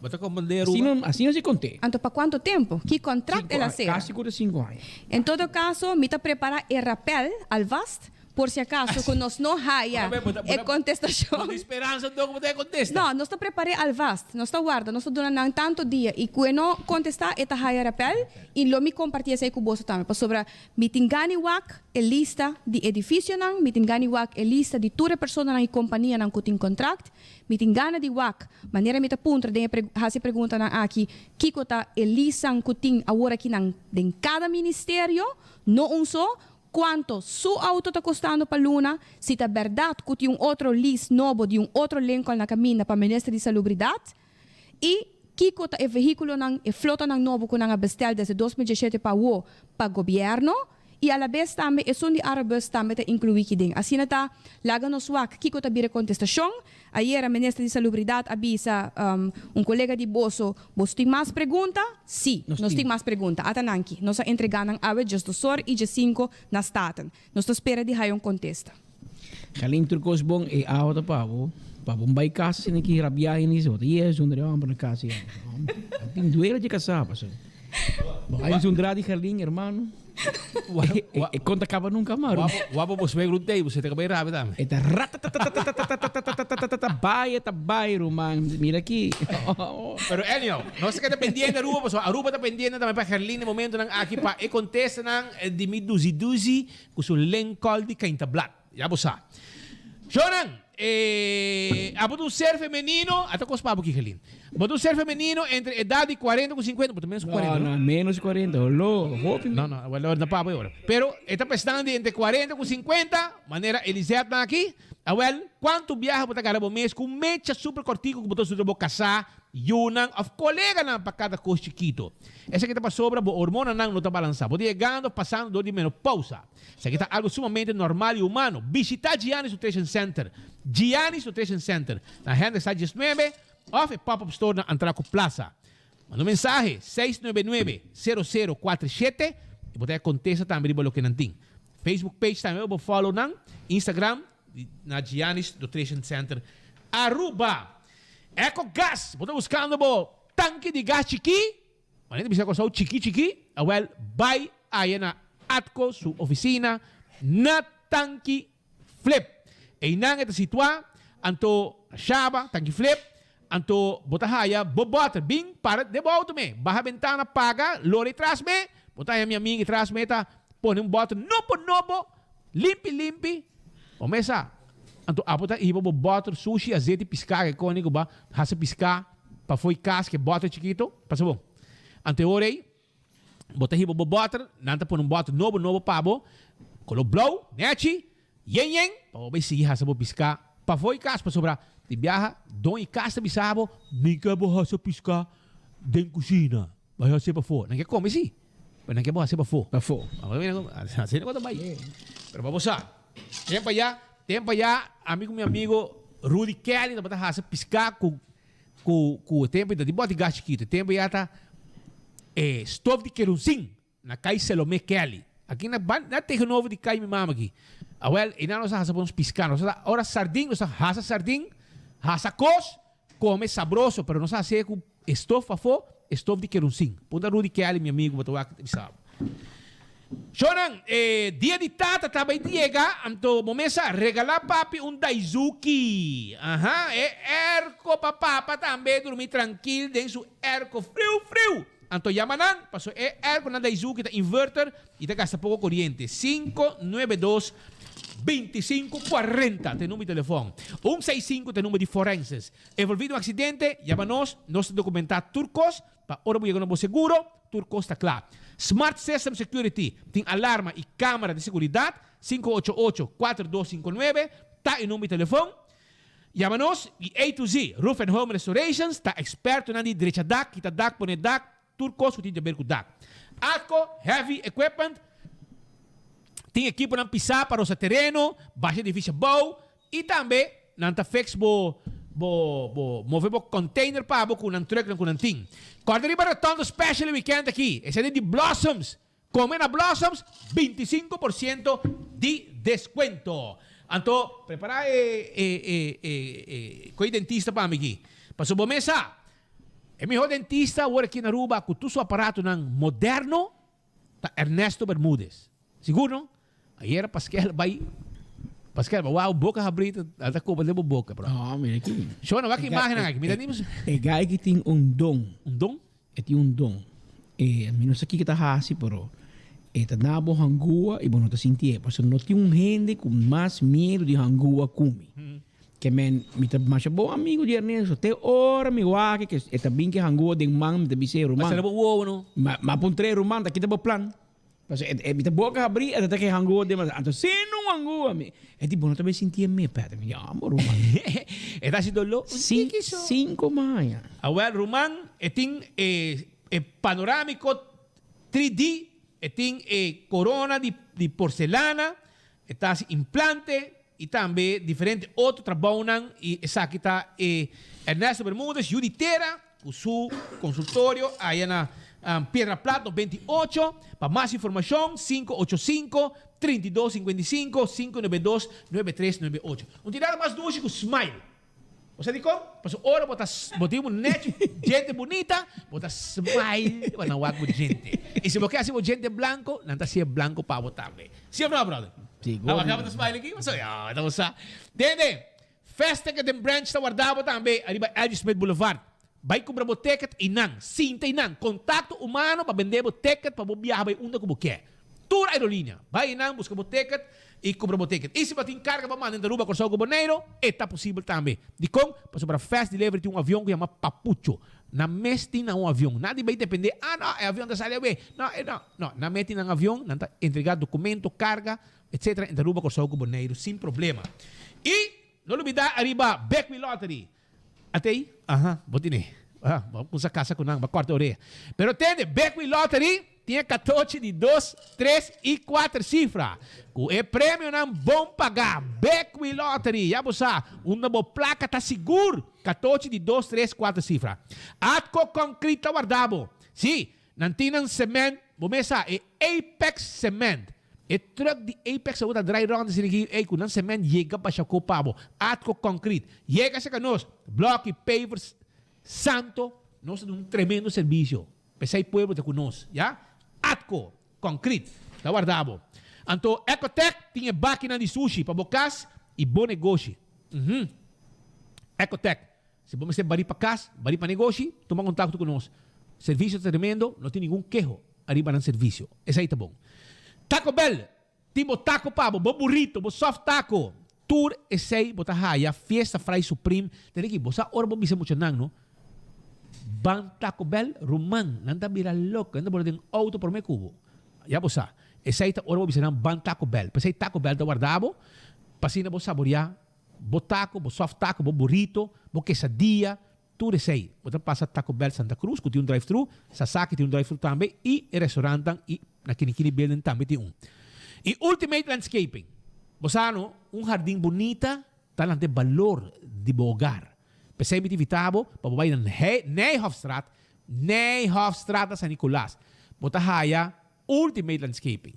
Bo ta komprendé, Aruba? Asina, asina si kont'é. Anto pa kuantu tempu? Ki kontrakt el a sera? Kasi ku ta 5 aña. En todo kaso, mi ta prepará e rapèl alvast por si akaso ku nos no haya e kontestashon. No tin speransa anto ku bo ta e kontesta? No, nos ta prepar'é alvast. Nos ta warda, nos ta duna nan tantu dia i ku e no kontestá e ta haya rapèl i lo mi kompartí esei ku boso tambe pasobra Mi tin gani wak e lista di edificionan, mi tin gani wak e lista di tur e personanan y companianan cu tin contract, mi tin gana di wak, manera mi ta puntra den e haci e preguntanan aki, kico ta e listan cu tin awor akinan den cada ministerio, no un so, cuanto su auto ta costando pa luna, si ta berdad cu tin un otro list nobo di un otro Lincoln na caminda pa Minister di Salubridad, y kico ta e vehiculonan, e flotanan nobo cu nan a bestel desde 2017 pa awo pa gobierno y alabes tambe esun di Arubus tambe ta inclui ki den. Asina ta laga nos wak kico ta bira contestacion. Ayera Minister di Salubridad a bisa un colega di boso, boso tin mas pregunta? Si, nos tin mas pregunta. Ata nanki, nos a entrega nan awe 12 or y 15 na Staten. Nos ta spera di haya un contesta. Galin tur cos bon e awa ta pa bo pa bo bai casa sina ki rabia hende dice bo ta yes zundra e homber na casa ya tin duele dje casa paso bo hay zundra di Gerlin hermano e con ta caba nunca mas Wapo wapo bo suegro un tei bo sete caba e rabia tambe. E ta ratatatatatatatatatatata bai e ta bai ruman mira aki. Pero anyhow nos ta keda pendiente Aruba pasobra Aruba ta pendiente tambe pa Gerlin e momentonan aki pa e contestanan di mi duzi duzi Ku su lenkòl di kainta blat. Ya bo sa. Shownan, e abo ta un ser femenino, a ta kos pa abo Kigelin. Bo ta un ser femenino entre edat di 40 ku 50, bo ta menos ku 40, no? No, no, menos ku 40, holó, hopi. No, no, awor no pa abo e ora. Pero e ta pensando di entre 40 ku 50, manera Elisette nan aki. Awel, kuantu biaha bo ta gara bo mes ku un mecha super kòrtiku ku bo ta usa bo kasá, yunan òf koleganan pa kada kos chikito? Esaki ta pasobra bo hormonanan no ta balansá. Bo ta yegando òf pasando dor di menopousa. Esaki ta algu sumamente normal i humano. Bishitá Giannis Nutrition Center, Giannis Nutrition Center, na Hendrikstraat 19 òf e pop-up store na Antraco Plaza. Manda un mensahe 699 0047 i bo ta haña kontesta tambe riba loke nan tin. Facebook page tambe bo follow nan, Instagram na Giannis Nutrition Center Aruba. Eco Gas, bo ta buskando bo Tanki di gas chikí, manera ta bisa Kòrsou chikí chikí, awèl bai aya na Atco su ofisina na Tanki Flip. Einan e ta situá, anto na Shaba, Tanki Flip, anto bo ta haya bo bòter. Bin para den bo outo me, baha bentana paga, lora e tras me, bo ta haya mi amiga e tras me ta pone un bòter nobo nobo, limpi limpi, bo mesa. Anto abo ta hiba bo bòter sushi, azeti, piská, ke koni ku bo a hasi piská. Pa fo'i kas ke bòter chikito, pasa bon. Anto e ora ei, bo ta hiba bo bòter, nan ta pone un bòter nobo nobo pa bo, koló blou, nèchi, yen yen, pa bo bai sigui hasa bo piská pa fo'i kas, pasobra di biaha doño kas ta bisa bo, Mi ke bo hasa piská den kushina, bai hasié pafó. Nan ke kome si, pero nan ke bo hasié pafó. Pafó. Asina ku ta bai. Pero pa bo sa, tempu ayá, tempu ayá, ami ku mi amigo Rudy Kelly tabata hasa piská ku Ku ku e tempu ta di bòti gas chikitu. E tempu ya ta. E stof di kerosin na kai Selomé Kelly. Aki na ban na tegenover di kai mi mama aki. Awel, einan nos a hasa pa nos piská. Nos a ora sardin, nos a hasa sardin, hasa kos, kome sabroso, pero nos a hasié ku e stof pafó, e stof di kerosin. Punta Rudy Kelly, mi amigu, bo ta wak bisa bo. Shownan, e dia di tata ta bay yega, anto bo mes a regala papi un Daizuki. Aha, e airco pa papa tambe drumi trankil den su airco friu friu. Anto yama nan, paso e airco na Daizuki ta inverter y ta gasta poco coriente. Cinco nuebe dos, binticinco cuarenta ta e number di telefon. Un seis cinco ta e number di forenses. Envolvi den un accidente, yama nos, nos ta documenta tur cos Pa ora bo yega na bo seguro, tur kos ta kla. Smart System Security tin alarma i kamera di seguridat, 588 4259 ta e number di telefon. Yama nos i A to Z Roof and Home Restorations ta ekspertonan di drecha dak, kita dak, pone dak, tur kos ku tin di haber ku dak. Atco Heavy Equipment tin ekiponan pisá pa rosa tereno, basha edifisio abou, I tambe nan ta fix bo bo bo move bo container pa bo ku nan trucknan ku nan tin. Kòrda riba Rotondo Special e weekend aki. Esei di Blossoms. Kome na Blossoms 25 por ciento di descuento. Anto prepara e e e e e koe dentista pa mi aki. Pasobra bo mes sa e miho dentista awor aki na Aruba ku tur su aparatonan moderno ta Ernesto Bermudez. Sigur no? Ayera Paskel bai Paskel ba wou boka habri ta ta koba den bo boka bro. No, mira aki. Shona wak imagennan aki. Mi ta ni E guy ki tin un don. Un don? E tin un don. E mi no sa kiko ta hasi pero e ta na bo hangua i bo no ta sintié. Pasobra no tin un hende ku mas miedu di hangua ku mi. Ke men mi ta masha bon amigo di Ernesto. Te ora mi wak ke e ta bin ke hangua den man mi ta bis'é ruman. A sera bo wowo no? Ma ma puntr'é ruman ta kita bo plan? Pasobra e mi ta boka habrí e ta ta ke hangua den man. Anto si no hangua mi. E di bo no ta bay sintié mi Pedro. Mi di amo ruman. E ta hasi doló un tiki so. Cinco maña. Awel ruman e tin e e panorámiko 3D, e tin e korona di di porcelana, e ta hasi implante i tambe diferente otro trabounan i esaki ta e Ernesto Bermudez yu di tera ku su konsultorio aya na Piedra Plat 98. Pa mas informashon 585 32 55 592 9398. Un tirada mas dushi ku smile. Bo sa dikon? Pasobra ora bo ta bo tin un nechi djente bunita, bo ta smile pa nan wak bo djente. I si bo ke hasi bo djente blanko, nan ta hasié blanko pa bo tambe. Si of no, brother? Sigur. Abo bo ta smile aki? Pasobra ya, ta bo sa. Tende, Fast Ticket den branch ta warda bo tambe ariba LG Smith Boulevard. Bai kumpra bo ticket einan, sinta einan, kontakto humano pa bende bo ticket pa bo biaha bai unda ku bo ke. Tur aerolinea, bai einan buska bo ticket i kumpra bo ticket. I si bo tin karga pa manda entre Aruba, Kòrsou ku Boneiru, e ta posibel tambe. Dikon? Pasobra Fast Delivery tin un avion ku yama Papucho. Nan mes tin nan un avion. Nan di bai depende, ah no, e avion ta sali awe. No, e no. No, nan mes tin nan avion, nan ta entrega dokumento, karga, etcetera entre Aruba, Kòrsou ku Boneiru sin problema. I no lubida ariba Bekwee Lottery. Atei? Aha, bo tine. Ah, bo kusa kasa ku nan, bo kòrta orea. Pero tende, Bekwee Lottery tin e katochi di dos, tres i kuater sifra. Ku e premionan bon pagá. Bekwee Lottery, ya bo sa, unda bo plaka ta sigur. Katochi di dos, tres, kuater sifra. Atco Concrete ta warda bo. Sí, Nan tin nan cement, bo mes sa, e Apex Cement. E truck di Apex awor ta draai rond asina aki, ey, cu nan cement yega basha cu pa bo. Atco Concrete. Yega cerca nos, bloki, pavers, santo, nos ta duna un tremendo servicio. P'esey pueblo ta cu nos, ya. Atco Concrete ta warda bo. Anto Ecotec tin e bakinan di sushi pa bo cas y bo negoshi. Uhum. Ecotec. Si bo mester bari pa kas, bari pa negoshi, tuma kontakto ku nos. Servisio ta tremendo, no tin ningun keho ariba nan servisio. Esei ta bon. Taco Bell tin bo taco pa bo, bo burrito, bo soft taco. Tur esei bo ta haya Fiesta Fry Supreme. Tene aki, bo sa ora bo bisa muchanan no, ban Taco Bell, ruman, nan ta bira loko, nan ta bora den auto prome ku bo. Ya bo sa, esei ta ora bo bisa nan ban Taco Bell. P'esei Taco Bell ta warda bo, pa asina bo saboria Bo taco, bo soft taco, bo burrito, bo quesadilla, tur esey. Bo ta pasa Taco Bell Santa Cruz cu tin un drive thru, Sasaki tin un drive thru tambe y e restaurantnan y na Kinikini Building tambe tin un. Y Ultimate Landscaping. Bo sa no, un hardin bunita ta lanta e balor di bo hogar. P'esey mi ta invita bo pa bo bay na Nijhoffstraat. Nijhofstraat na San Nicolas. Bo ta haya Ultimate Landscaping.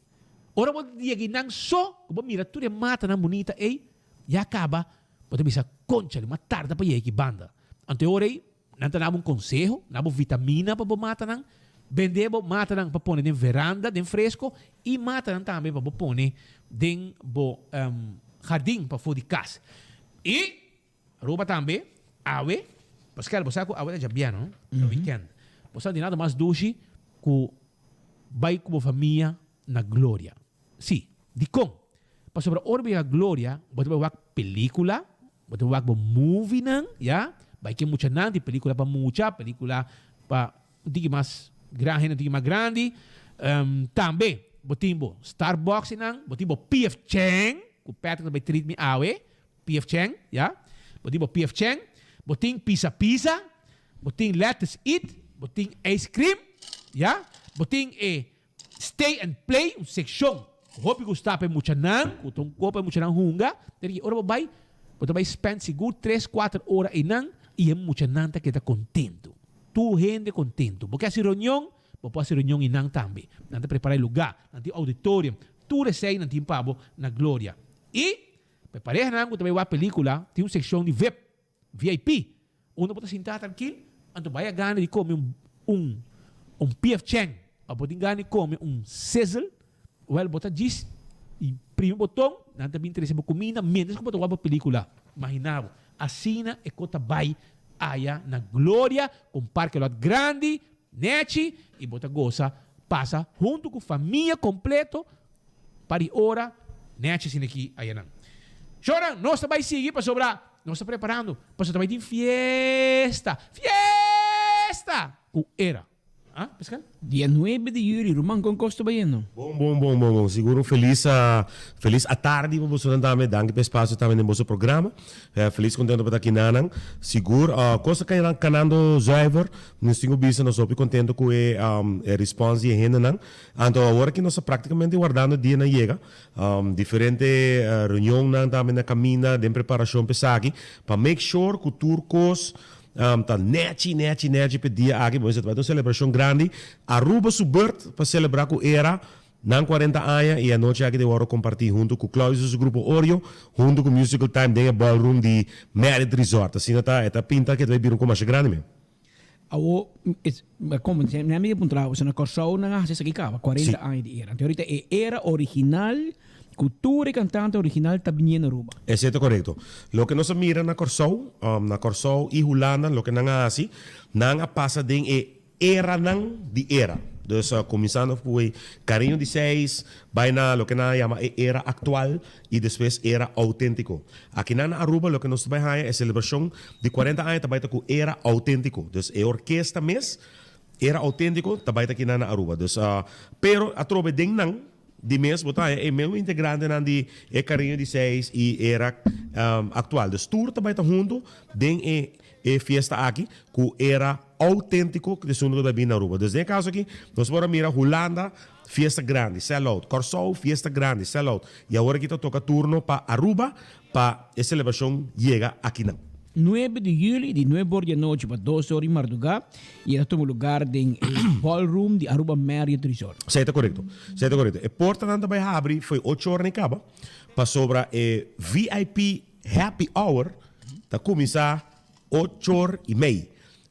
Ora bo yega einan so ku bo mira tur e matanan bunita ei, ya kaba bo ta bisa, Conchale, m'a tarda pa yega aki banda. Anto e ora ei nan ta dabo un konseho, nan bo vitamina pa bo matanan, bende bo matanan pa pone den veranda, den fresko, i matanan tambe pa bo pone den bo hardin pafó di kas. I Aruba tambe, awe, Pascal, bo sa ku awe ta djabièrnè, no? Ta weekend. Bo sa di nada mas dushi ku bai ku bo famia na Gloria. Sí. Dikon? Pasobra ora bo yega Gloria, bo ta bai wak pelikula, bo ta bai wak bo movienan, ya? Bai ke muchanan, tin pelikula pa mucha, pelikula pa un tiki mas gran, hende un tiki mas grandi. Tambe bo tin bo Starbucks einan, bo tin bo PF Chang, ku Patrick ta bai treat mi awe. PF Chang, ya. Bo tin bo PF Chang, bo tin Pizza Pizza, bo tin Lettuce Eat, bo tin Ice Cream, ya. Bo tin e Stay and Play, un sekshon hopi gusta pa e muchanan, ku ta un kopa e muchanan hunga. Te di ki ora bo bai, bo ta bai spend sigur tres, kuater ora einan i e muchanan ta keda kontentu. Tur hende kontentu. Bo ke hasi reunion, bo por hasi reunion einan tambe. Nan ta prepara e lugá, nan tin auditorium, tur esei nan tin pa bo na Gloria. I Pa e parehanan ku ta bai wak pelikula tin un sekshon di vip, VIP, unda bo ta sinta trankil, anto bai a gana di kome un un un PF Chang òf bo tin gana di kome un sizzle, wèl bo ta djis i primi boton, nan ta bin trese bo kuminda miéntras ku bo ta wak bo pelikula. Imaginá bo, asina e kos ta bai aya na Gloria ku un parke lòt grandi, nèchi i bo ta gosa pasa huntu ku famia kompleto. Pa di ora nechi asina aki ayanan. Shornan, nos ta bai sigui pasobra nos ta preparando, pasobra ta bai tin fiesta, fiesta ku era. Ah, Pascal? Dia nuebe di juli, ruman, kon kos ta bayendo? Bon, bon, bon, bon, bon. Sigur un felis, felis atardi pa bosonan tambe. Danki pa e spasio tambe den boso programa. Felis kontento pa ta aki nanan. Sigur, kos ta kanando zuiver. Nos tin ku bisa nos hopi kontento ku e respons di e hendenan. Anto awor aki nos ta praktikamente wardando dia nan yega. Diferente reunionnan tambe na kaminda den preparashon pa esaki pa make sure ku tur kos ta nechi nechi nechi pa e dia aki. Bo mester ta bai ta un selebrashon grandi. Aruba su bert pa selebrá ku era nan kuarenta aña i anochi aki ta wòrdu kompartí huntu ku Claudius i su grupo Oreo huntu ku Musical Time den e ballroom di Marriott Resort. Asina ta e ta pinta ke ta bai bira un komasha grandi men. Awo, como mi amiga puntra bo, na Kòrsou nan a hasi esaki kaba, 40 aña di era. Anto ahorita e era original, ku tur e kantante original ta biniendo Aruba. Esei ta korekto. Loke nos a mira na Kòrsou, na Kòrsou i Hulanda, loke nan a hasi, nan a pasa den e eranan di era. Dus kuminsando ku e Cariño di Seis, bai na loke nan a yama e era aktual i despues era outéntiko. Akinan na Aruba loke nos ta bai haña e selebrashon di kuarenta aña ta bai ta ku era outéntiko. Dus e orkesta mes era outéntiko ta bai ta akinan na Aruba. Dus pero atrobe den nan di mes bo ta haña e mesmo integrantenan di e Cariño di Seis i era aktual. Dus tur ta bai ta huntu den e e fiesta aki ku era outéntiko ku ta esun ku ta bai bini na Aruba. Dus den e kaso aki nos por a mira Hulanda Fiesta grandi, sell out. Kòrsou, fiesta grandi, sell out. I awor aki ta toka turno pa Aruba pa e selebrashon yega akinan. Nuebe di juli, di nuebe or di anochi pa dos or di mardugá, i e ta tuma lugar den e ballroom di Aruba Marriott Resort. Esei ta korekto. Esei ta korekto. E portanan ta bai habri fo'i ocho or ni kaba, pasobra e VIP Happy Hour ta kuminsá ocho or i mei.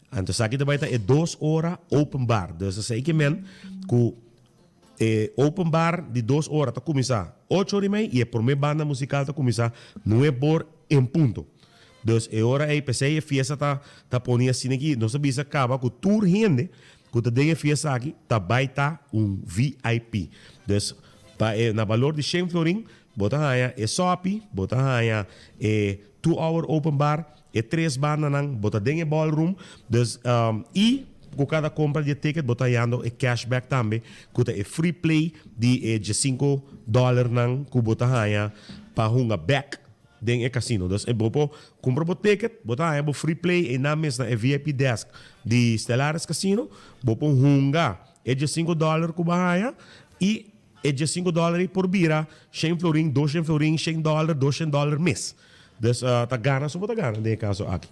Anto esaki ta bai ta e dos ora open bar. Dus esei ke men ku e open bar di dos ora ta kuminsá ocho ora i mei i e promé banda musikal ta kuminsá nuebe or en punto. Dus e ora ei p'esei e fiesta ta ta poni asina aki. Nos ta bisa kaba ku tur hende ku ta den e fiesta aki ta bai ta un VIP. Dus pa e na balor di shen florin bo ta haña e sòpi, bo ta haña e two hour open bar, E tres bandanan bo ta den e ballroom, dus y cu cada compra di e ticket bo ta hayando e cashback tambe cu ta e free play di e diescinco dollarnan cu bo ta haya pa hunga bek den e casino. Dus bo por cumpra bo ticket, bo ta haya bo free play eynan mes na e VIP desk di Stellaris Casino, bo por hunga e diescinco dollar cu bo a haya y e diescinco dollar ey por bira shen florin, doshen florin, shen dollar, doshen dollar mes. Dus ta gana so bo ta gana den e kaso aki.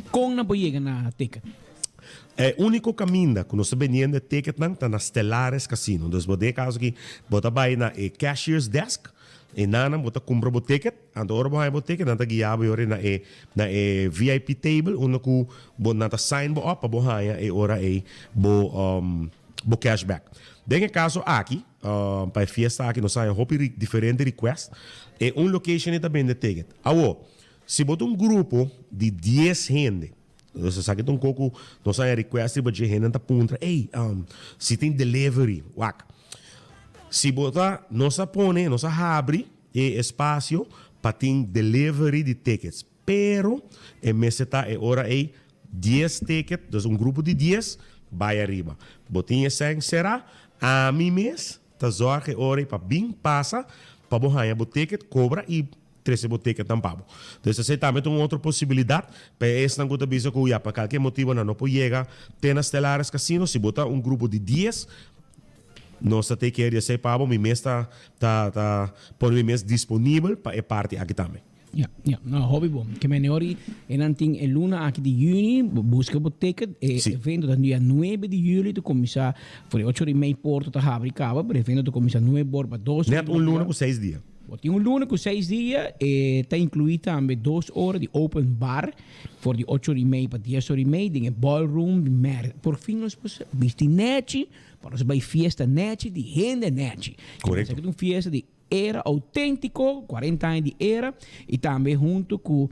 Kon nan por yega na ticket? E úniko kaminda ku nos ta bendiendo e ticketnan ta na Stellaris Casino. Dus bo den e kaso aki bo ta bai na e cashier's desk, e nan bo ta kumpra bo ticket, anto ora bo haña bo ticket nan ta guia bo e ora na e na e VIP table unda ku bo nan ta sign bo op pa bo haña e ora ei bo bo cashback. Den e kaso aki pa e fiesta aki nos a haña hopi diferente request, e un location ei ta bende ticket. Awo, si bo ta un grupo di dies hende, Nos esaki ta un ko ku nos haña request riba dje hendenan ta puntra, ey, si tin delivery, wak. Si bo ta, nos a pone, nos a habri e espasio pa tin delivery di tickets, pero e mester ta e ora ey dies ticket, dus un grupo di dies bai ariba. Bo tin esei será, ami mes ta zorg e ora ey pa bin pasa pa bo haña bo ticket, kobra y Trese bo ticketnan pa bo. Entonces esei tambe ta un otro posibilidad pa e esnan cu ta bisa cu ya pa calke motibo nan no por yega te na Stellaris Casino. Si bo ta un grupo di dies, nos ta take care di esei pa bo. Mi mes ta ta ta pone mi mes disponibel pa e parti aki tambe. Ya, ya. No, hopi bon. Ke mene ori e nan tin e luna aki di juni, bo busca bo ticket. E evento ta dia nuebe di juli ta cuminsa for di ocho ora y mei porta ta habri caba, pero e evento ta cuminsa nuebe ora pa dos ora Net un luna cu seis dia. Bo tin un luna ku seis dia, e ta inkluí tambe dos ora di open bar for di ocho ora i mei pa dies ora i mei den e ballroom di Mer. Por fin nos por bisti nèchi pa nos bai fiesta nèchi di hende nèchi. Korekto. Esaki ta un fiesta di era outéntiko, kuarenta aña di era, i tambe huntu ku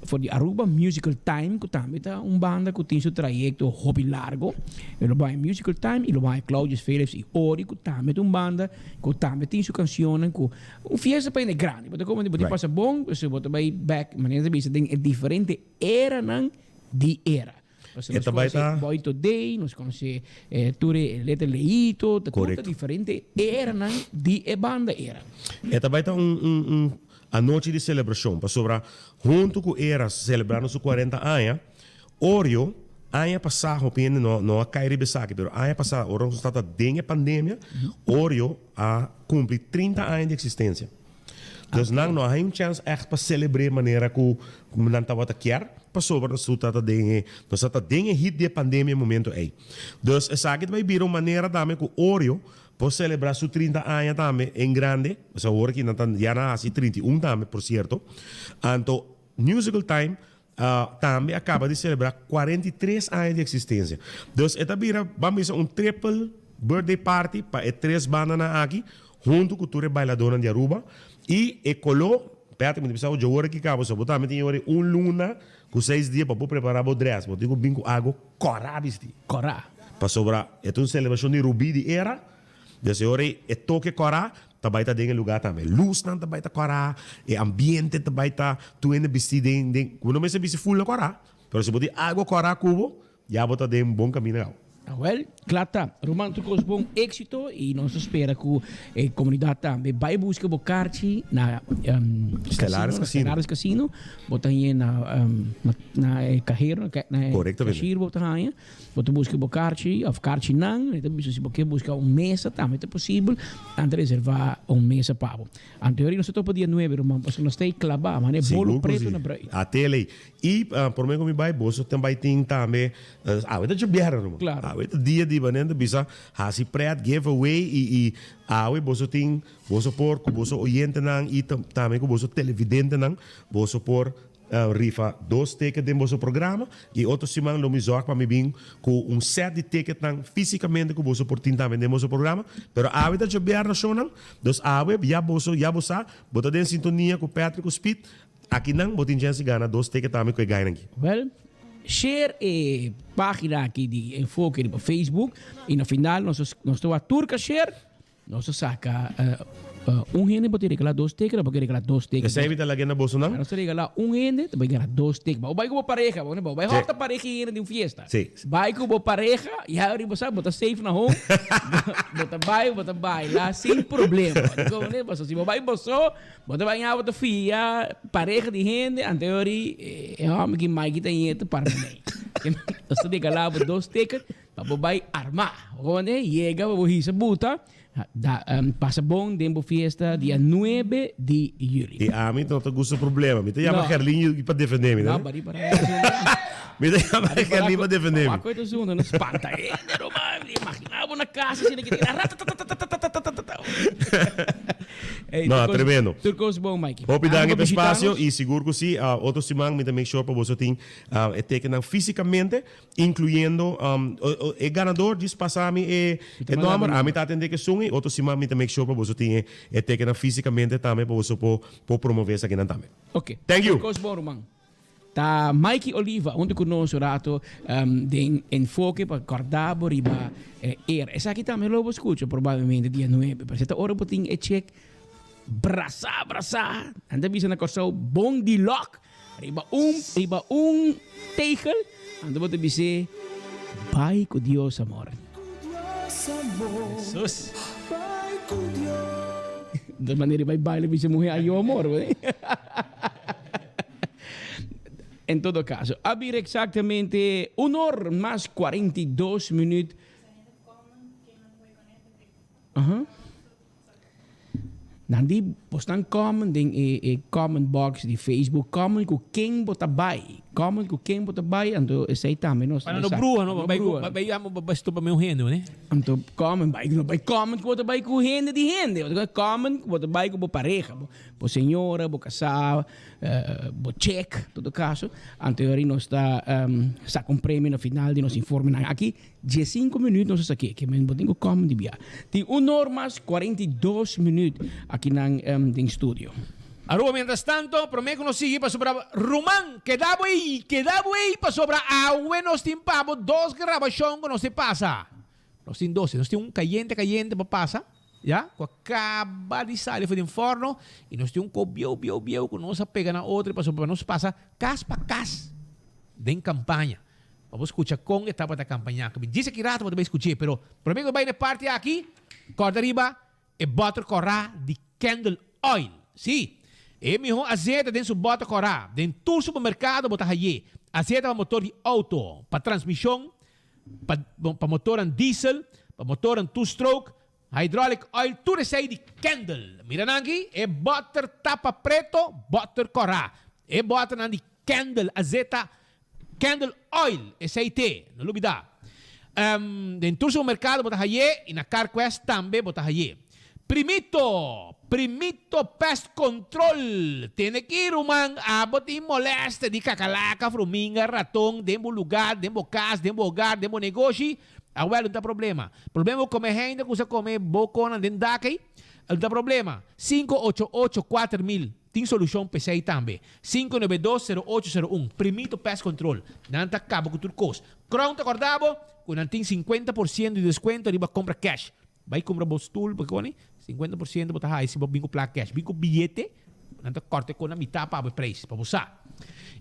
for di Aruba Musical Time ku tambe ta un banda ku tin su trayekto hopi largo. E lo bai Musical Time i lo bai Claudius Philips i Ori ku tambe ta un banda Ku tambe tin su kanshonnan ku un fiesta pa hende grandi. Bo ta komo bo tin pasa bon, pues bo ta bai bek, manera ta bisa, den e diferente eranan di era. Pasobra E nos ta bai konosé ta. Boy Today, nos konosé tur e Letra Leito, ta tur ta Korekto. diferente eranan di e banda era. E ta bai ta un un un anochi di selebrashon, pasobra huntu ku era selebrando su kuarenta aña, Oreo, aña pasá hopi hende no no a kai riba esaki, pero aña pasá ora nos tabata den e pandemia, Oreo a kumpli trinta aña di eksistensia. Dus nan no a haña un chèns ègt pa selebr'é manera ku nan tabata kier, pasobra nos tur tabata den e nos tabata den e hit di e pandemia e momento ei. Dus esaki ta bai bira un manera tambe ku Oreo por selebrá su trinta aña tambe en grande, pasobra awor aki nan ta ya nan a hasi 31 tambe por sierto. Anto Musical Time Tambe a caba di celebra 43 aña di existencia. Dus e ta bira, ban bisa, un triple birthday party pa e tres bandanan aki, hunto cu tur e bailadornan di Aruba. Y e colo, Patrick, mi ta bisa bo dje ora ki caba, so bo tambe tin ora un luna cu seis dia pa bo prepara bo dress. Bo tin cu bin cu algo cora bisti. Cora. Pasobra e ta un celebracion di Rubí di era. Des e ora ei e toke kòrá ta bai ta den e lugá tambe. Lusnan ta bai ta kòrá, e ambiente ta bai ta tur hende bistí den den ku bo no mester bisti ful na kòrá, pero si bo tin algu kòrá ku bo, ya bo ta den bon kaminda gau. Awel, kla ta. Ruman tur kos bon éksito i nos ta spera ku e komunidat tambe bai buska bo karchi na Stellaris kasino, Casino. Stellaris Casino. Bo ta hañ'é na na e kahero, na e Korektamente. kashier bo ta haña. Bo ta buska bo karchi òf karchinan, e ta bisa si bo ke buska un mesa tambe ta posibel, nan ta reservá un mesa pa bo. Anto nos ta topa dia nuebe ruman, pasobra nos ta ei klabá, manera Sigur bolo ku preto si. na brui. A tele. I promé ku mi bai, boso ta bai tin tambe, awe ta djobièrnè ruman. Klaro. Awe ta dia di manera ta bisa hasi prèt, give away i i awe boso tin, boso por ku boso oyentenan i tambe ku boso televidentenan, boso por Rifa dos ticket den boso programa y otro siman lo mi zorg pa mi bin cu un set di ticketnan fisicamente cu boso por tin tambe den boso programa. Pero awe ta djobièrnè shownan, dus awe ya boso ya bo sa, bo ta den sintonia cu Patrick cu Speed, akinan bo tin chance di gana dos ticket tambe cu e guynan aki. Wel, share e pagina aki di Enfoke riba Facebook y na final nos nos ta wak tur ka share. Nos a saca un hende bo ta regala dos teken, bo ke regala dos teken. Esei mi ta laga na bosonan. Nos ta regala un hende, ta bai gana dos teken. Bo bai ku bo pareha, bo bai hòrta pareha i hende den un fiesta. Sí. Bai ku bo pareha, ya riba sa bo ta safe na home, bo ta bai, bo ta baila sin problema. Dikon? Pasobra si bo bai bo so, bo ta bai ña bo ta fia pareha di hende, anto e ora e hòmber ki Mike ta ñe ta para mei. Nos ta regala bo dos teken. Pa bo bai armá. Ronde yega pa bo hisa buta, da, pasa bon den bo fiesta dia nuebe di juli. I ami no ta gusta problema. Mi ta yama No. Gerlin pa defende mi, No, no? bari para. Mi ta yama Kenny pa defende mi. Wak ta zunda, no spanta hende, ruman. Imagina bo na casa asina ki ta ratatatatatatatata. Ey, No, tur cos- tremendo. Tur cos bon, Mikey. Hopi Amo danki pa pa espacio bishita y sigur cu si, otro siman mi ta make sure pa boso tin e tekennan fisicamente, incluyendo e ganador djis pasa mi e Mi ta manda nomber, bo ami number. ta atende cu esun y otro siman mi ta make sure pa boso tin e tekennan fisicamente tambe pa boso por por promove esakinan tambe. Ok. Thank you. Tur cos bon, ruman. Ta Mikey Oliva hunto cu nos un rato den Enfoke pa corda bo riba e era. Esaki tambe lo bo scucha probablemente dia nuebe. Pero ta ora bo tin e check brasa brasa. Nan ta bisa na Corsou bon di lok riba un riba un tegel. Anto bo ta bis'é bai cu Dios amor. Jesus. Di manera bai baila bisa muhe ayo amor. En todo caso, a bira exactamente un or mas 42 minuut. Aha. Nan di bosnan comment den e, e comment box di Facebook, comment ku ken bo ta bai. Comment ku ken bo ta bai, anto esei tambe nos Pa no bruha, no, bai, bai, bai, bai stopa meu hende, ne? Anto comment bai, no bai comment ku bo ta bai ku hende di hende. Comment ku bo ta bai ku bo pareha, bo, bo señora, bo kasá, Bo check, todo caso. Anto yori nos ta saca un premio na final di nos informenan aki. Diescinco minuut nos a saké, ke men bo tin ku kom di bia. Tin un or mas 42 minuut akinan den studio. Aruba mientras tanto, prome ku nos sigui pasobra ruman, keda bo ei, keda bo ei pasobra awe nos tin pa bo dos grabashon ku nos tin pasa. Nos tin dos, nos tin un kayente kayente pa pasa. Ya, ku a kaba di sali for den forno i nos tin un kop bieu bieu bieu ku nos a pega na otro pasobra pa nos pasa kas pa kas den kampaña. Pa bo skucha kon e tabata kampañá. Mi djis aki rato bo ta bai skuch'é, pero promé ku bo bai na e parti aki, kòrda riba e bòter kòrá di candle oil. Sí, e mihó azeta den su bòter kòrá. Den tur supermerkado bo ta hay'é. Azeta pa motor di outo, pa transmishon, pa pa motornan diesel, pa motornan two stroke, hydraulic oil, tur esei di Kendall. Mira nan aki, e boter tapa preto, boter kora. E boternan di Kendall, azeta Kendall oil, esei te, no lubida. Den tur supermerkado bo ta haye i na Carquest tambe bo ta haye. Primito, Primito Pest Control, tene ki ruman abo tin molester di kakalaka, fruminga, raton den bo lugar, den bo kas, den bo hogar, den bo negoshi? Awel no ta problema. Problema bo kome hende ku sa kome bo konan den dak ei, no ta problema. Sinku ocho ocho 4000 tin solushon p'esei tambe. 592 0801 Primito Pest Control, nan ta kaba ku tur kos. Crown ta korda bo ku nan tin 50% di deskuento riba kompra cash. Bai kumpra bo stoel bo koni, 50% bo ta haya si bo bin ku plaka cash. Bin ku biyete, nan ta korta e kon na mitad pa bo e prijs, pa bo sa.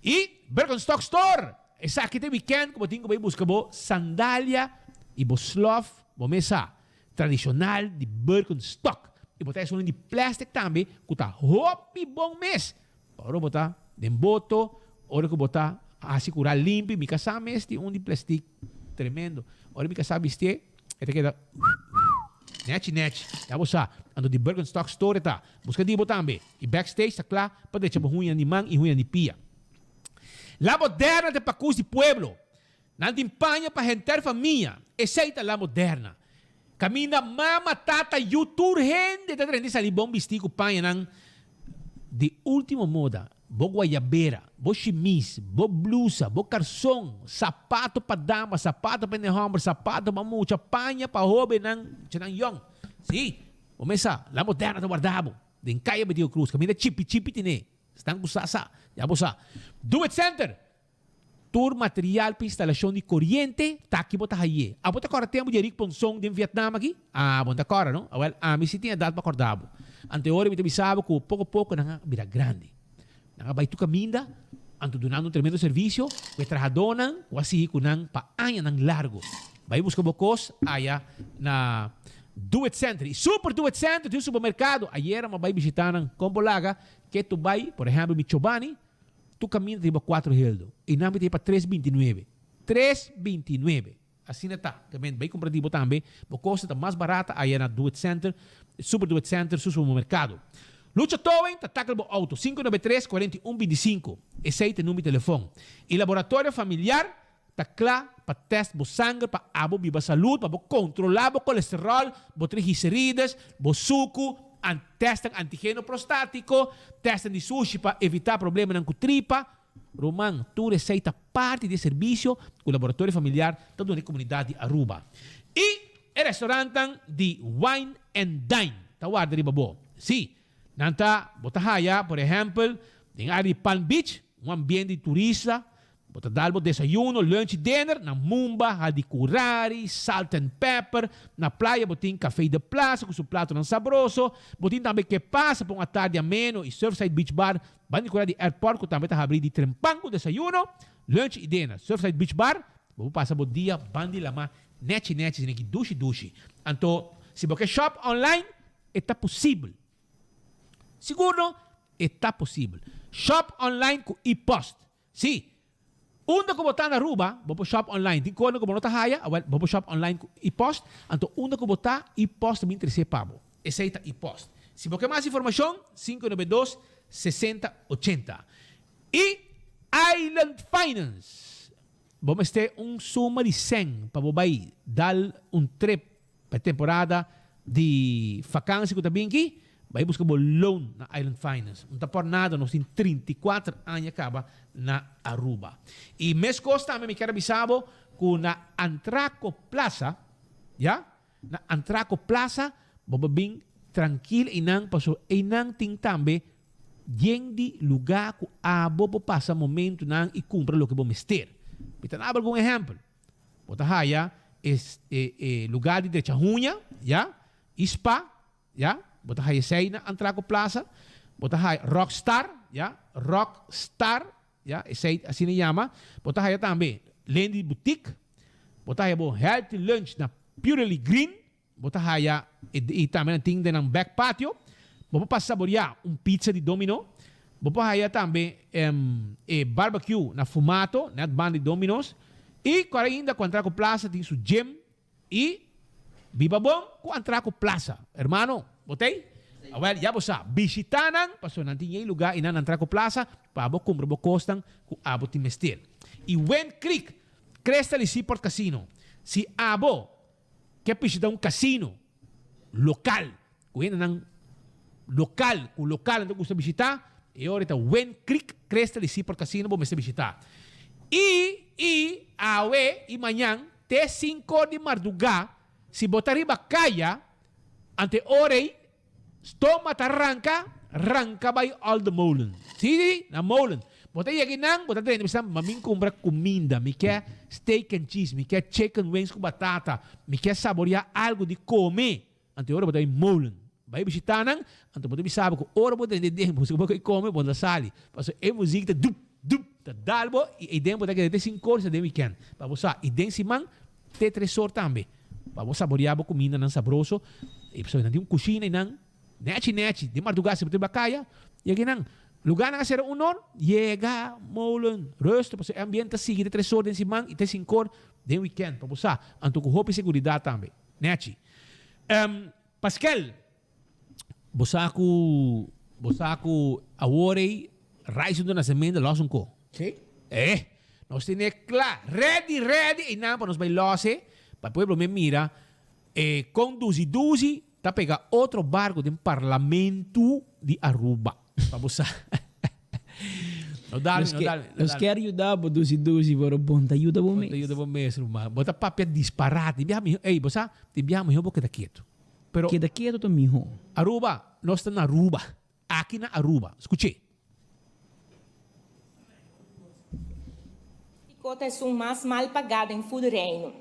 I Birkenstock Store! Esaki ta e weekend ku bo tin ku bai buska bo sandalia i bo slof, bo mes sa, tradishonal di Birkenstock. I bo ta esun di plastic tambe ku ta hopi bon mes. Ora bo ta den boto, ora ku bo ta hasi kura limpi, mi kasá mes tin un di plastic tremendo. Ora mi kasá bistié, e ta keda nechi nechi, ya bo sa. Anto di Birkenstock store ta. Buska di bo tambe. I backstage ta kla pa drecha bo huñanan di man i huñanan di pia. La Moderna ta e pakus di pueblo. Nan tin paña pa henter famia. Esei ta La Moderna. Kaminda mama, tata, yu, tur hende ta drenta i sali bon bistí ku pañanan di último moda. Bo guayabera, bo shimis, bo blusa, bo karson, sapato pa dama, sapato pa hende hòmber, sapato pa mucha, paña pa hóbennan, muchanan yòn. Sí, bo mes sa, La Moderna ta warda bo den Kaya Betico Cruz. Kaminda chipi chipi tene. Esnan ku sa sa. Ya bo sa. Do It Center! Tur material pa instalashon di koriente ta aki bo ta haye. Abo ta kòrda tempu di Eric Ponson den Vietnam aki? Ah, bo no ta kòrda, no? Awèl, ami si tin edat pa kòrda bo. Anto e ora mi ta bisa bo ku poko poko nan a bira grandi. Nan a bai tur kaminda, anto dunando un tremendo servisio ku e trahadónan ku a sigui ku nan pa añanan largu. Bai buska bo kos aya na Do It Center. I Super Do It Center tin un supermerkado. Ayera mi a bai bishitá nan. Kon bo laga ke tu bai, por ehèmpel mi Chobani, Tu kaminda ta riba kuatro heldo i nan mi ta riba tres binti nuebe. Tres binti nuebe. Asina ta. Te men bai kumpra di bo tambe. Bo kosta ta mas barata aya na Do It Center, Super Do It Center, su supermerkado. Lucha Towing ta tackle bo auto, 593 41 25, esey ta e number di telefon. Y Laboratorio Familiar ta kla pa test bo sanger pa abo biba salud, pa bo controla bo colesterol, bo triglicerides, bo sucu, an testnan antigeno prostatico, testnan di sushi pa evita problemanan cu tripa. Ruman, tur esey ta parti di e servicio cu Laboratorio Familiar ta duna e comunidad di Aruba. Y e restaurantnan di Wine and Dine ta warda riba bo. Si, nan ta, bo ta haya, por ehempel, den area di Palm Beach, un ambiente di turista, Bo ta dal bo desayuno, lunch y dinner na Mumba, Hadicurari, Salt and Pepper. Na playa bo tin Café de Plaza cu su platonan sabroso. Bo tin tambe Que Pasa pa un atardi ameno y Surfside Beach Bar banda di cura di airport cu tambe ta habri di trempan cu desayuno, lunch y dinner. Surfside Beach Bar, bo por pasa bo dia banda di lama nechi nechi asina ki dushi dushi. Anto si bo ke shop online e ta posibel. Sigur no e ta posibel. Shop online cu e-post. Sí. Unda ku bo ta na Aruba, bo por shop online. Tin kosnan ku bo no ta haya, awel, bo por shop online ku e-post. Anto unda ku bo ta, e-post ta bin tresé pa bo. Esei ta e-post. Si bo ke mas informashon, 592 60 80. I Island Finance. Bo mester un suma di sèn pa bo bai dal un trip Pa e temporada di vakansi ku ta bin aki, bai buska bo loan na Island Finance. No ta por nada, nos tin 34 aña kaba na Aruba. I meskos tambe mi kier a bisa bo ku na Antraco Plaza, ya, na Antraco Plaza bo por bin trankil einan pasobra einan tin tambe yen di lugá ku abo por pasa momentunan i kumpra loke bo mester. Mi ta daba algun ehèmpel. Bo ta haya e e lugar di drecha huña, ya, y spa, ya, bo ta haya esey na Antraco Plaza. Bo ta haya Rockstar, ya, Rockstar, ya, esey asina yama. Bo ta haya tambe Lendy Boutique. Bo ta haya bo healthy lunch na Purely Green. Bo ta haya y tambe nan tin den nan back patio. Bo por pasa saborea un pizza di Domino. Bo por haya tambe e barbecue na Fumato, net banda di Domino's. Y cu ainda cu Antraco Plaza tin su gym y biba bon cu Antraco Plaza. Hermano, bo ta ey? Awel, ya bo sa, bishita nan pasobra nan tin yey lugar y nan na Antraco Plaza pa bo cumpra bo cosnan cu abo tin mester. Y Wind Creek, Crystal y Seaport Casino. Si abo Ke bishita un casino local cu hendenan local cu localnan ta gusta bishita, e ora ta Wind Creek Crystal y Seaport Casino bo mester bishita. Y y awe y mañan te cinco di marduga si bo ta riba caya ante ora ey Stoma ta ranka, ranka bai Olde Molen. Sí, sí, na Molen. Bo ta yega einan, bo ta drenta bisa, ma mi kumpra kuminda, mi ke steak and cheese, mi ke chicken wings ku batata, mi ke saboreá algu di kome. Anto e ora bo ta bai Molen. Bai bishitá nan, anto bo ta bisa bo ku ora bo drenta den, bo bo ke kome, bo no ta sali. Pasobra e muzik ta dup, dup, ta dal bo i eiden bo ta keda te sinkor sa den wikènt. Pa bo sa, i den siman te tresor tambe. Pa bo saboreá bo kumindanan sabroso. E pasobra nan tin un kushina i nan nèchi nèchi. Den mardugá si bo ta riba kaya, yega einan. Lugánan a sera un or, yega Molen, rustig pasobra e ambiente ta sigui te tresor den siman i te sinkor den wikènt. Pa bo sa, anto ku hopi seguridat tambe. Nèchi. Paskel, bo sa ku bo sa ku awor ei Rise do Nascimento los un ko. Sí. Eh, nos tene kla, ready, ready einan pa nos bai los e, pa pueblo me mira e kon duzi duzi ta pega otro barco den parlamento di Aruba. Pa bo sa. No dal, Nos no ke, dal, no nos dal. kier yuda bo duzi duzi, pero bon ta yuda bo Bo ta mes. yuda bo mes, ruman. Bo ta papia disparate. Tin biaha miho, ey, bo sa, tin biaha miho bo keda ketu. Pero Keda ketu ta miho. Aruba, nos ta na Aruba. Aki na Aruba. Skuch'é. Kiko ta esun mas mal pagá den ful Reino?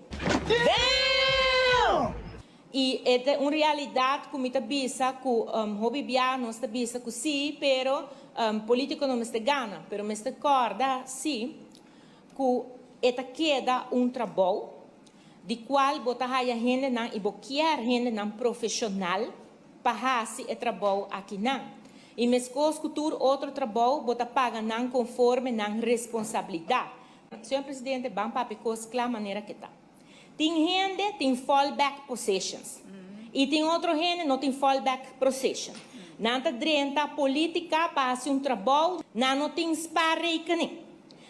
I e ta un realidat ku mi ta bisa ku hopi bia nos ta bisa ku si, pero politiko no mester gana, pero mester kòrda si ku e ta keda un trabou di kual bo ta haya hendenan i bo kier hendenan profeshonal pa hasi e trabou akinan. I meskos ku tur otro trabou, bo ta paga nan konforme nan responsabilidat. Señor Presidente, ban papia kos kla manera ke ta. Tin hende tin fallback positions i tin otro hende no tin fallback position. Nan ta drenta politica pa haci un trabou, nan no tin spaarrekening.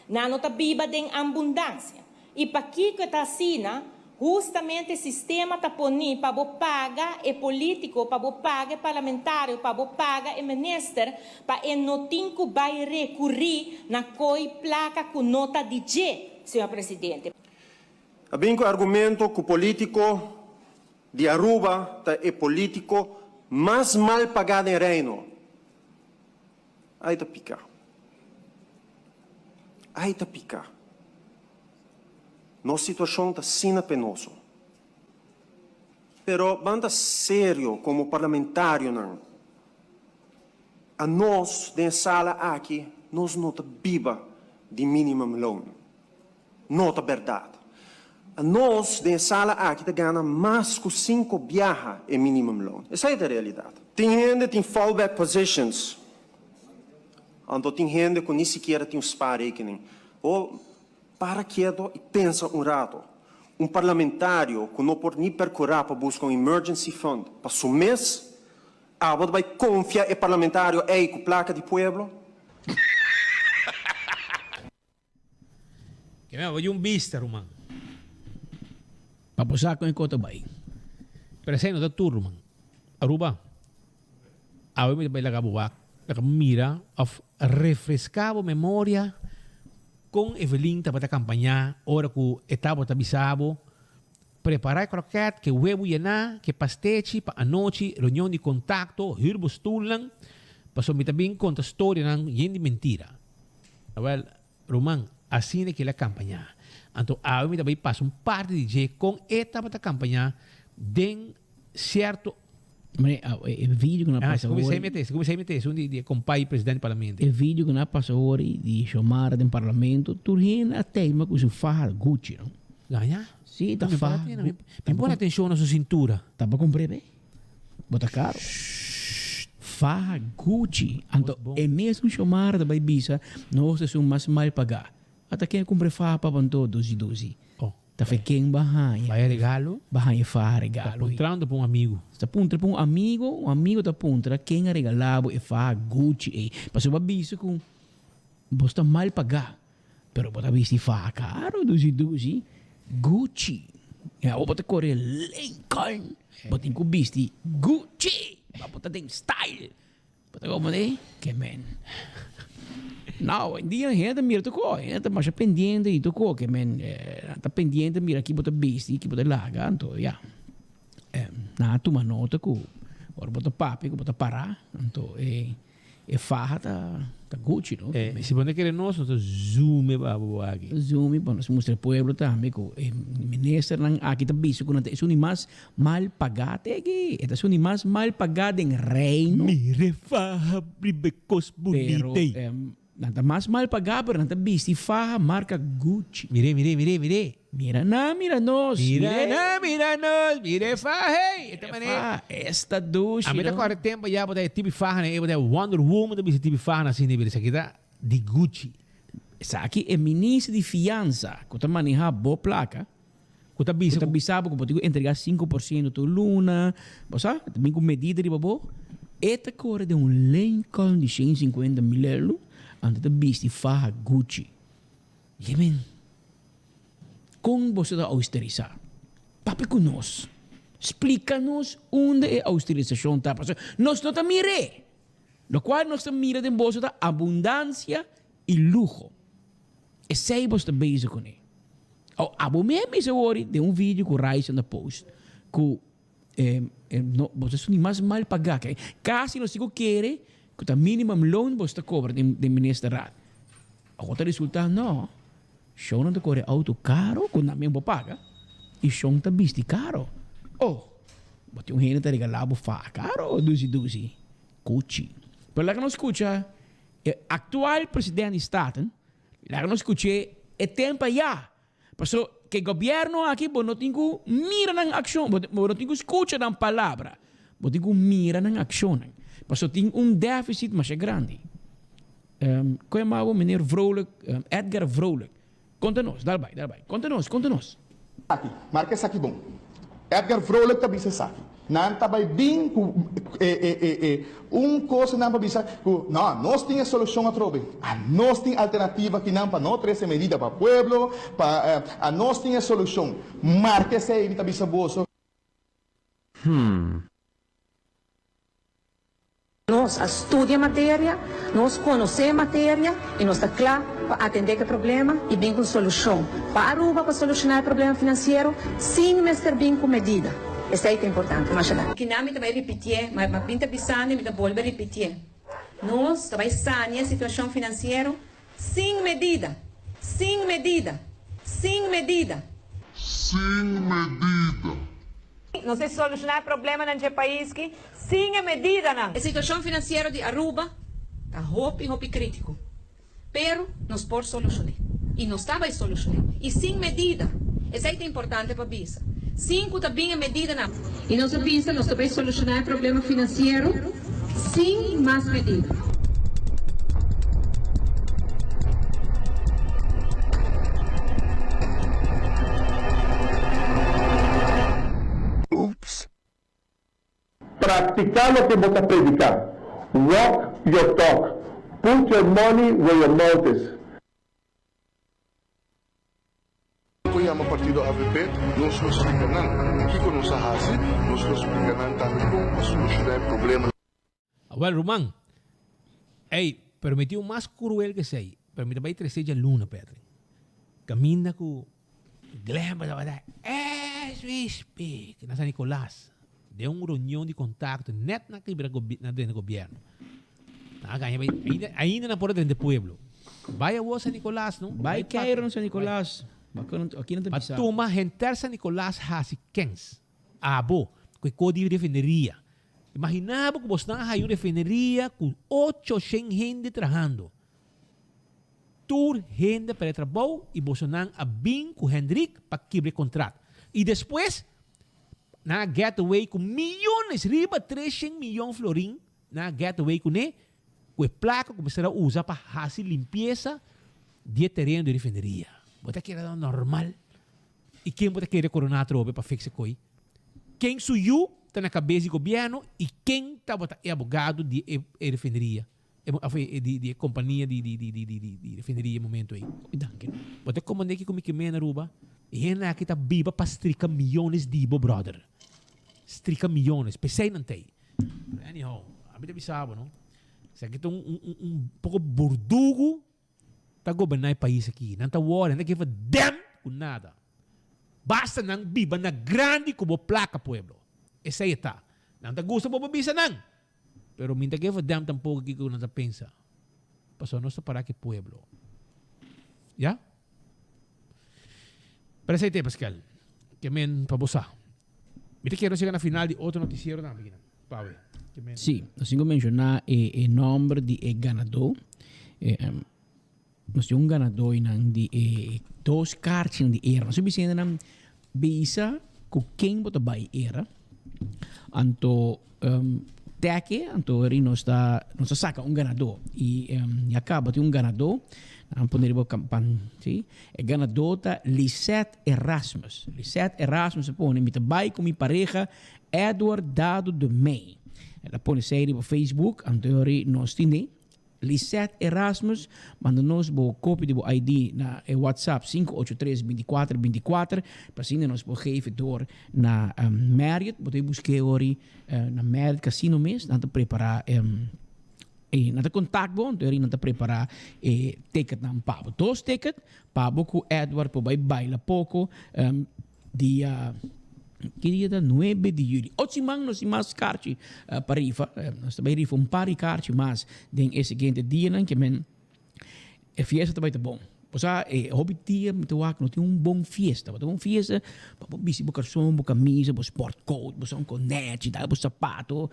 Nan no ta biba den ambundancia. Y pakico e ta asina? Hustamente sistema ta poni pa bo paga e politico, pa bo paga e parlamentario, pa bo paga e minister, pa e no tin cu bay recuri na coy placa cu no ta di dje, señor Presidente. A bin cu e argumento cu politico di Aruba ta e politico mas mal paga den Reino. Ay ta pica. Ay ta pica. Nos situacion ta asina penoso. Pero ban ta serio como parlamentarionan. Anos den e sala aki nos no ta biba di minimum loon. No ta berdad. Anos den e sala aki ta gana mas cu cinco biaha e minimum loon. Esai ta e realidad. Tin hende tin fallback positions, anto tin hende cu ni sikiera tin un spaarrekening. Bo para keto y pensa un rato. Un parlamentario cu no por ni percura pa busca un emergency fund pa su mes, Abo ta bai confia e parlamentario ey cu placa di pueblo? Ke mi abo di un bista, ruman. Pa bo sa kon e kos ta bai. Pero esei no ta tur, ruman. Aruba, awe mi ta bai laga bo wak, laga bo mira of refresca bo memoria kon Evelyn tabata kampañá ora ku e tabata bisa bo prepara e kroket, ke webu yená, ke pastechi pa anochi, reunion di kontakto, hür bo stulnan, pasobra mi ta bin konta storianan yen di mentira. Awel, ruman, asina ke el a kampañá. Anto awe mi ta bai pasa un parti di dje kon e tabata kampañá den sierto. Mane, e video ku nan a pasa hori. Si kuminsá mete esun di e kompai presidente di parlamento. E video ku nan a pasa hori di Xiomara den parlamento, tur hende a teima ku su faha Gucci, no? Gaña? Si, ta faha. Mi pone atenshon na su sintura. Ta pa kumpr'é be. Bo ta caro. Faha Gucci. Anto e mesun Xiomara ta bay bisa nos esun mas mal paga. Ata ken a cumpra e faha pa banto duzi duzi. Ta fe ken ba haña. Bay regalo. Ba haña e faha regalo. Ta puntrando pa un amigo. Ta puntra pa un amigo, un amigo ta puntra ken a regala bo e faha Gucci ey. Pasobra bo a bisa cu bo sta mal paga. Pero bo ta bisti faha caro duzi duzi Gucci. Y awor bo ta core Lincoln. Bo tin cu bisti Gucci pa bo ta den style. Bo ta como di ke men. Now hoy en dia hende ta mira tur cos. Hende ta masha pendiente di tur cos. Ke men nan ta pendiente mira ki bo ta bisti, ki bo ta laga. Anto ya. Nan a tuma nota cu ora bo ta papia cu bo ta para. Anto e. E faha ta ta Gucci no. E si bo no kere nos, nos ta zoom e pa bo aki. Zoom e pa nos mustra e pueblo tambe ku e ministernan aki ta bisa ku nan ta esun di mas mal pagá te aki. E ta esun di mas mal pagá den reino. Mira e faha riba e kos bunita ei. Pero nan ta mas mal pagá pero nan ta bisti faha marka Gucci. Mir'é, mir'é, mir'é, mir'é. Mira nan, mira nos. Mira nan, mira nos, mira e faha hey. E ta manera. Esta dushi no. A mi ta kòrda e tempu ya bo ta e tipi faha nan e bo ta Wonder Woman ta bisa tipi faha nan asina bira esaki ta di Gucci. Esaki e minister di fiansa ku ta maneha bo plaka Ku ta bisa ku ta bisa bo ku bo tin ku entrega 5% tur luna bo sa ta bin ku medida riba bo e ta kore den un Lincoln di 150 mil euro anto ta bisti faha Gucci. Yemen. Kon boso ta austerisá? Papia ku nos. Splika nos unda e austerisashon ta, pasobra nos no ta mir'é. Lokual nos ta mira den boso ta abundansia i luho. Esei boso ta bezig kuné. Awo, abo mes mester wori den un video ku Raisa na post ku no, boso esun di mas mal pagá. Kasi nos tin ku kere ku ta minimum loon boso ta kobra den ministerraad. Awor ta resulta no. Shonnan ta kore auto karo ku nan mes bo paga i shon ta bisti karo. Oh, bo tin un hende ta regalá bo faha karo dusi dusi. Kuchi. Pero laga nos skucha e aktual president di Staten, laga nos skuch'é e tempu ayá. Paso ke gobièrnu aki bo no tin ku mira nan akshon, bo no tin ku skucha nan palabra, bo tin ku mira nan akshonnan. Paso tin un deficit masha grandi. Kon yama bo meneer Vrolijk, Edgar Vrolijk. Konta nos, dal bai, dal bai. Konta nos, konta nos. Aki, marka esaki bon. Edgar Vrolijk ta bisa esaki. Nan ta bai bin ku e e e e un kos nan pa bisa ku no, nos tin e solushon atrobe. Anos tin alternativa kinan pa no trese medida pa pueblo, pa anos tin e solushon. Marka esei mi ta bisa boso. Nos a studia materia, nos conoce materia y nos ta cla pa atende cu e problema y bin cu un solucion pa Aruba pa soluciona e problema financiero sin mester bin cu medida. Esey ta importante. Masha danki. Kinan mi ta bay ripitié, ma mi bin ta bisando y mi ta bolbe ripitié. Nos ta bay sania e situacion financiero sin medida, sin medida, sin medida. Sin medida. Nos ta soluciona e problemanan dje pais ki sin e medidanan. E situacion financiero di Aruba ta hopi hopi critico, pero nos por solucion'e y nos ta bay solucion'e y sin medida, esey ta importante pa bisa, sin cu ta bin e medidanan. Y nos a bisa nos ta bay soluciona e problema financiero sin mas medida. Practica loke bo ta predica. Walk your talk. Put your money where your mouth is. Ku yama partido avp, nos lo splika nan kiko nos a hasi, nos lo splika nan tambe kon pa solushoná e problema. Awel ruman, ey, pero mi tin un mas cruel ke esey, pero mi ta bay trece djaluna, Patrick. Caminda cu Glenn tabata as we speak na San Nicolas, den un reunion di contacto net na kibra na drenta gobierno. Nan a gaña bay, ainda, ainda nan por a drenta pueblo. Bay awor San Nicolas, no? Bay keiro na San Nicolas. Aki nan ta Pa bisa. tuma henter San Nicolas haci kens. Abo, cu e co di refineria. Imagina bo cu bosnan a haya un refineria cu ocho shen hende trahando. Tur hende perde trabou y bosonan a bin cu Hendrik pa kibra e contrat. Y despues nan a get away cu miyones, riba 300 miyon florin nan a get away cune cu e placa cu mester a usa pa haci limpieza di e tereno di refineria. Bo ta kere normal? Y ken bo ta kere corona atrobe pa fix e coy? Ken su yu ta na cabes di gobierno y ken tabata e abogado di e refineria? Of di e compania di di refineria e momento ey. Danki. Bo ta comprende kico mi ke meen Aruba? E hende aki ta biba pa strika miyones di bo brother. Strika miyones. Pesey nan ta ey. Pero anyhow, ami ta bisa bo no. Esaki ta un un un poco burdugu ta goberna e pais aki. Nan ta wòrdu, nan ta geven dem ku nada. Basta nan biba na grandi ku bo plaka pueblo. Esei e ta. Nan ta gusta bo pa bisa nan. Pero mi ta geven dem tampoko kiko nan ta pensa. Pasobra nos ta para ku e pueblo. Ya? Pero esei ta e Pascal. Ke men pa bo sa. Mi ta kere nos yega na final di otro noticiero tambe kinan. Pawe. Ke men. Sí, nos tin ku menshoná e e nòmber di e ganadó. E nos tin un ganadó einan di e dos karchinan di era. Nos a bisa hendenan bisa ku ken bo ta bai era. Anto tèke, anto eri nos ta nos ta saka un ganadó. I ya kaba tin un ganadó. Nan pone riba kampan, sí. E ganadó ta Lisette Erasmus. Lisette Erasmus a pone, Mi ta bai ku mi pareha Edward Dado de Mey. El a pone esei riba Facebook, anto ori nos tin den. Lisette Erasmus, manda nos bo kopia di bo ID na e WhatsApp 583 24 24, pa asina nos por geef door na Marriott. Bo ta busk'é ori na Marriott Casino mes, nan ta prepará e nan ta contact bo, anto ori nan ta prepará e ticketnan pa bo. Dos ticket pa bo ku Edward por bai baila poko dia ki dia ta nuebe di juli. Ot siman nos tin mas karchi pa rifa. Nos ta bai rifa un par di karchi mas den e siguiente dianan ke men e fiesta ta bai ta bon. Bo sa e hopi dia mi ta wak no tin un bon fiesta. Bo ta un fiesta pa bo bisti bo karson, bo kamisa, bo sport coat, bo sa un konechi, dal bo sapato,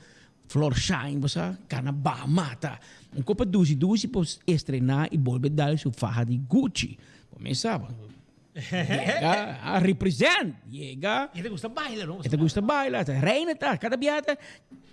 Florsheim, bo sa, kana baha mata. Un kopa dushi dushi por estrena i bolbe dal su faha di Gucci. Bo mes sa, yega a represent, yega. E ta gusta baila, no? E ta gusta baila, ta reina ta, kada biaha ta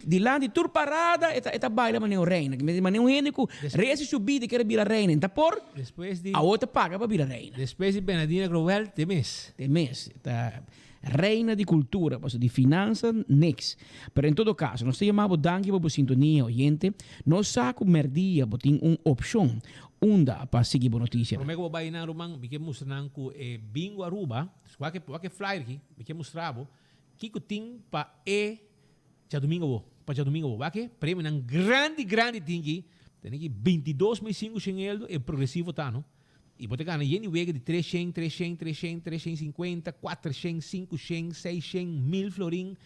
dilanti tur parada e ta e ta baila manera un reina. Manera un hende ku resi su bida kere bira reina, e ta por, Despues di. awor ta paga pa bira reina. Despues di Bernadina Growell, te mes. Te mes, ta. Reina di cultura, pasobra di finansa niks. Pero en todo caso, nos ta yama bo danki pa bo sintonia, oyente. Nos sa cu merdia bo tin un opcion unda pa sigui bo noticianan. Prome ku bo bai nan ruman, mi ke mustra nan ku e Bingo Aruba, wak e wak e flyer aki, mi ke mustra bo kiko tin pa e djadumingo bo, pa djadumingo bo. Wak e premionan grandi grandi tin aki, tene aki 22.500 eldo e progresivo ta no. I bo ta gana yen di wega di 300, 300, 300, 350, 400, 500, 600, 1000 florin,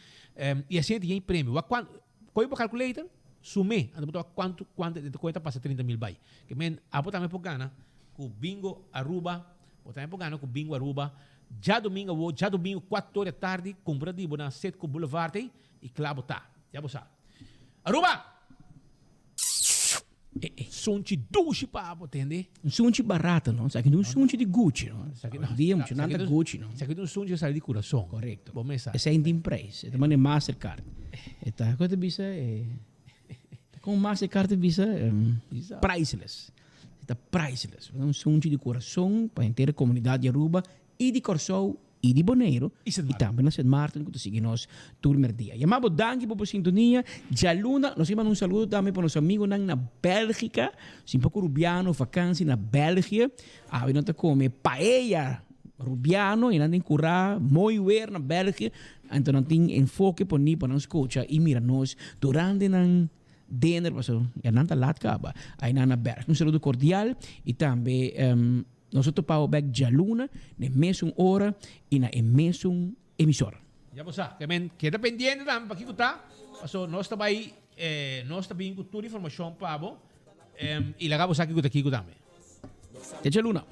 i asina tin yen premio. Wak kuantu, Koe bo calculator, sum'é, anto bo ta wak kuantu, kuantu e ta pasa 30.000 bai. Ke men, abo tambe por gana ku Bingo Aruba, bo tambe por gana ku Bingo Aruba. Djadomingo awo, djadomingo kuater or di atardi, kumpra di bo na Citgo Boulevard ei i kla bo ta. Ya bo sa. Aruba! Sunchi dushi pa bo, tende? Un sunchi barato, no? Esaki no un sunchi di Gucci, no? Dia mucho nan ta Gucci, no? Esaki ta un sunchi ku sali di kurason. Korekto. Bo mes sa. Esei tin prijs. E ta manda e Mastercard. E ta, kon ta bisa? E ta kon Mastercard ta bisa? Priceless. E ta priceless. Un sunchi di kurason pa henter e komunidat di Aruba i di Kòrsou i di Boneiru i tambe na Sint Maarten ku ta sigui nos tur merdia. Yama bo danki pa bo sintonia. Djaluna nos a manda un saludo tambe pa nos amigunan na Bèlgika. Sin poko rubiano vakansi na Bèlgië. Awe nan ta kome paella rubiano i nan tin kurá mooi weer na Bèlgië. Anto nan tin enfoke poni pa nan skucha i mira nos durante nan dinner pasobra ya nan ta lat kaba ainan na Bèlgië. Un saludo kordial i tambe. Nos a topa bo bek djaluna na e mesun ora i na e mesun emisora. Ya bo sa, ke men keda pendiente tambe pa kiko ta, paso nos ta bai, nos ta bin ku tur informashon pa bo i laga bo sa kiko ta kiko tambe. Te djaluna.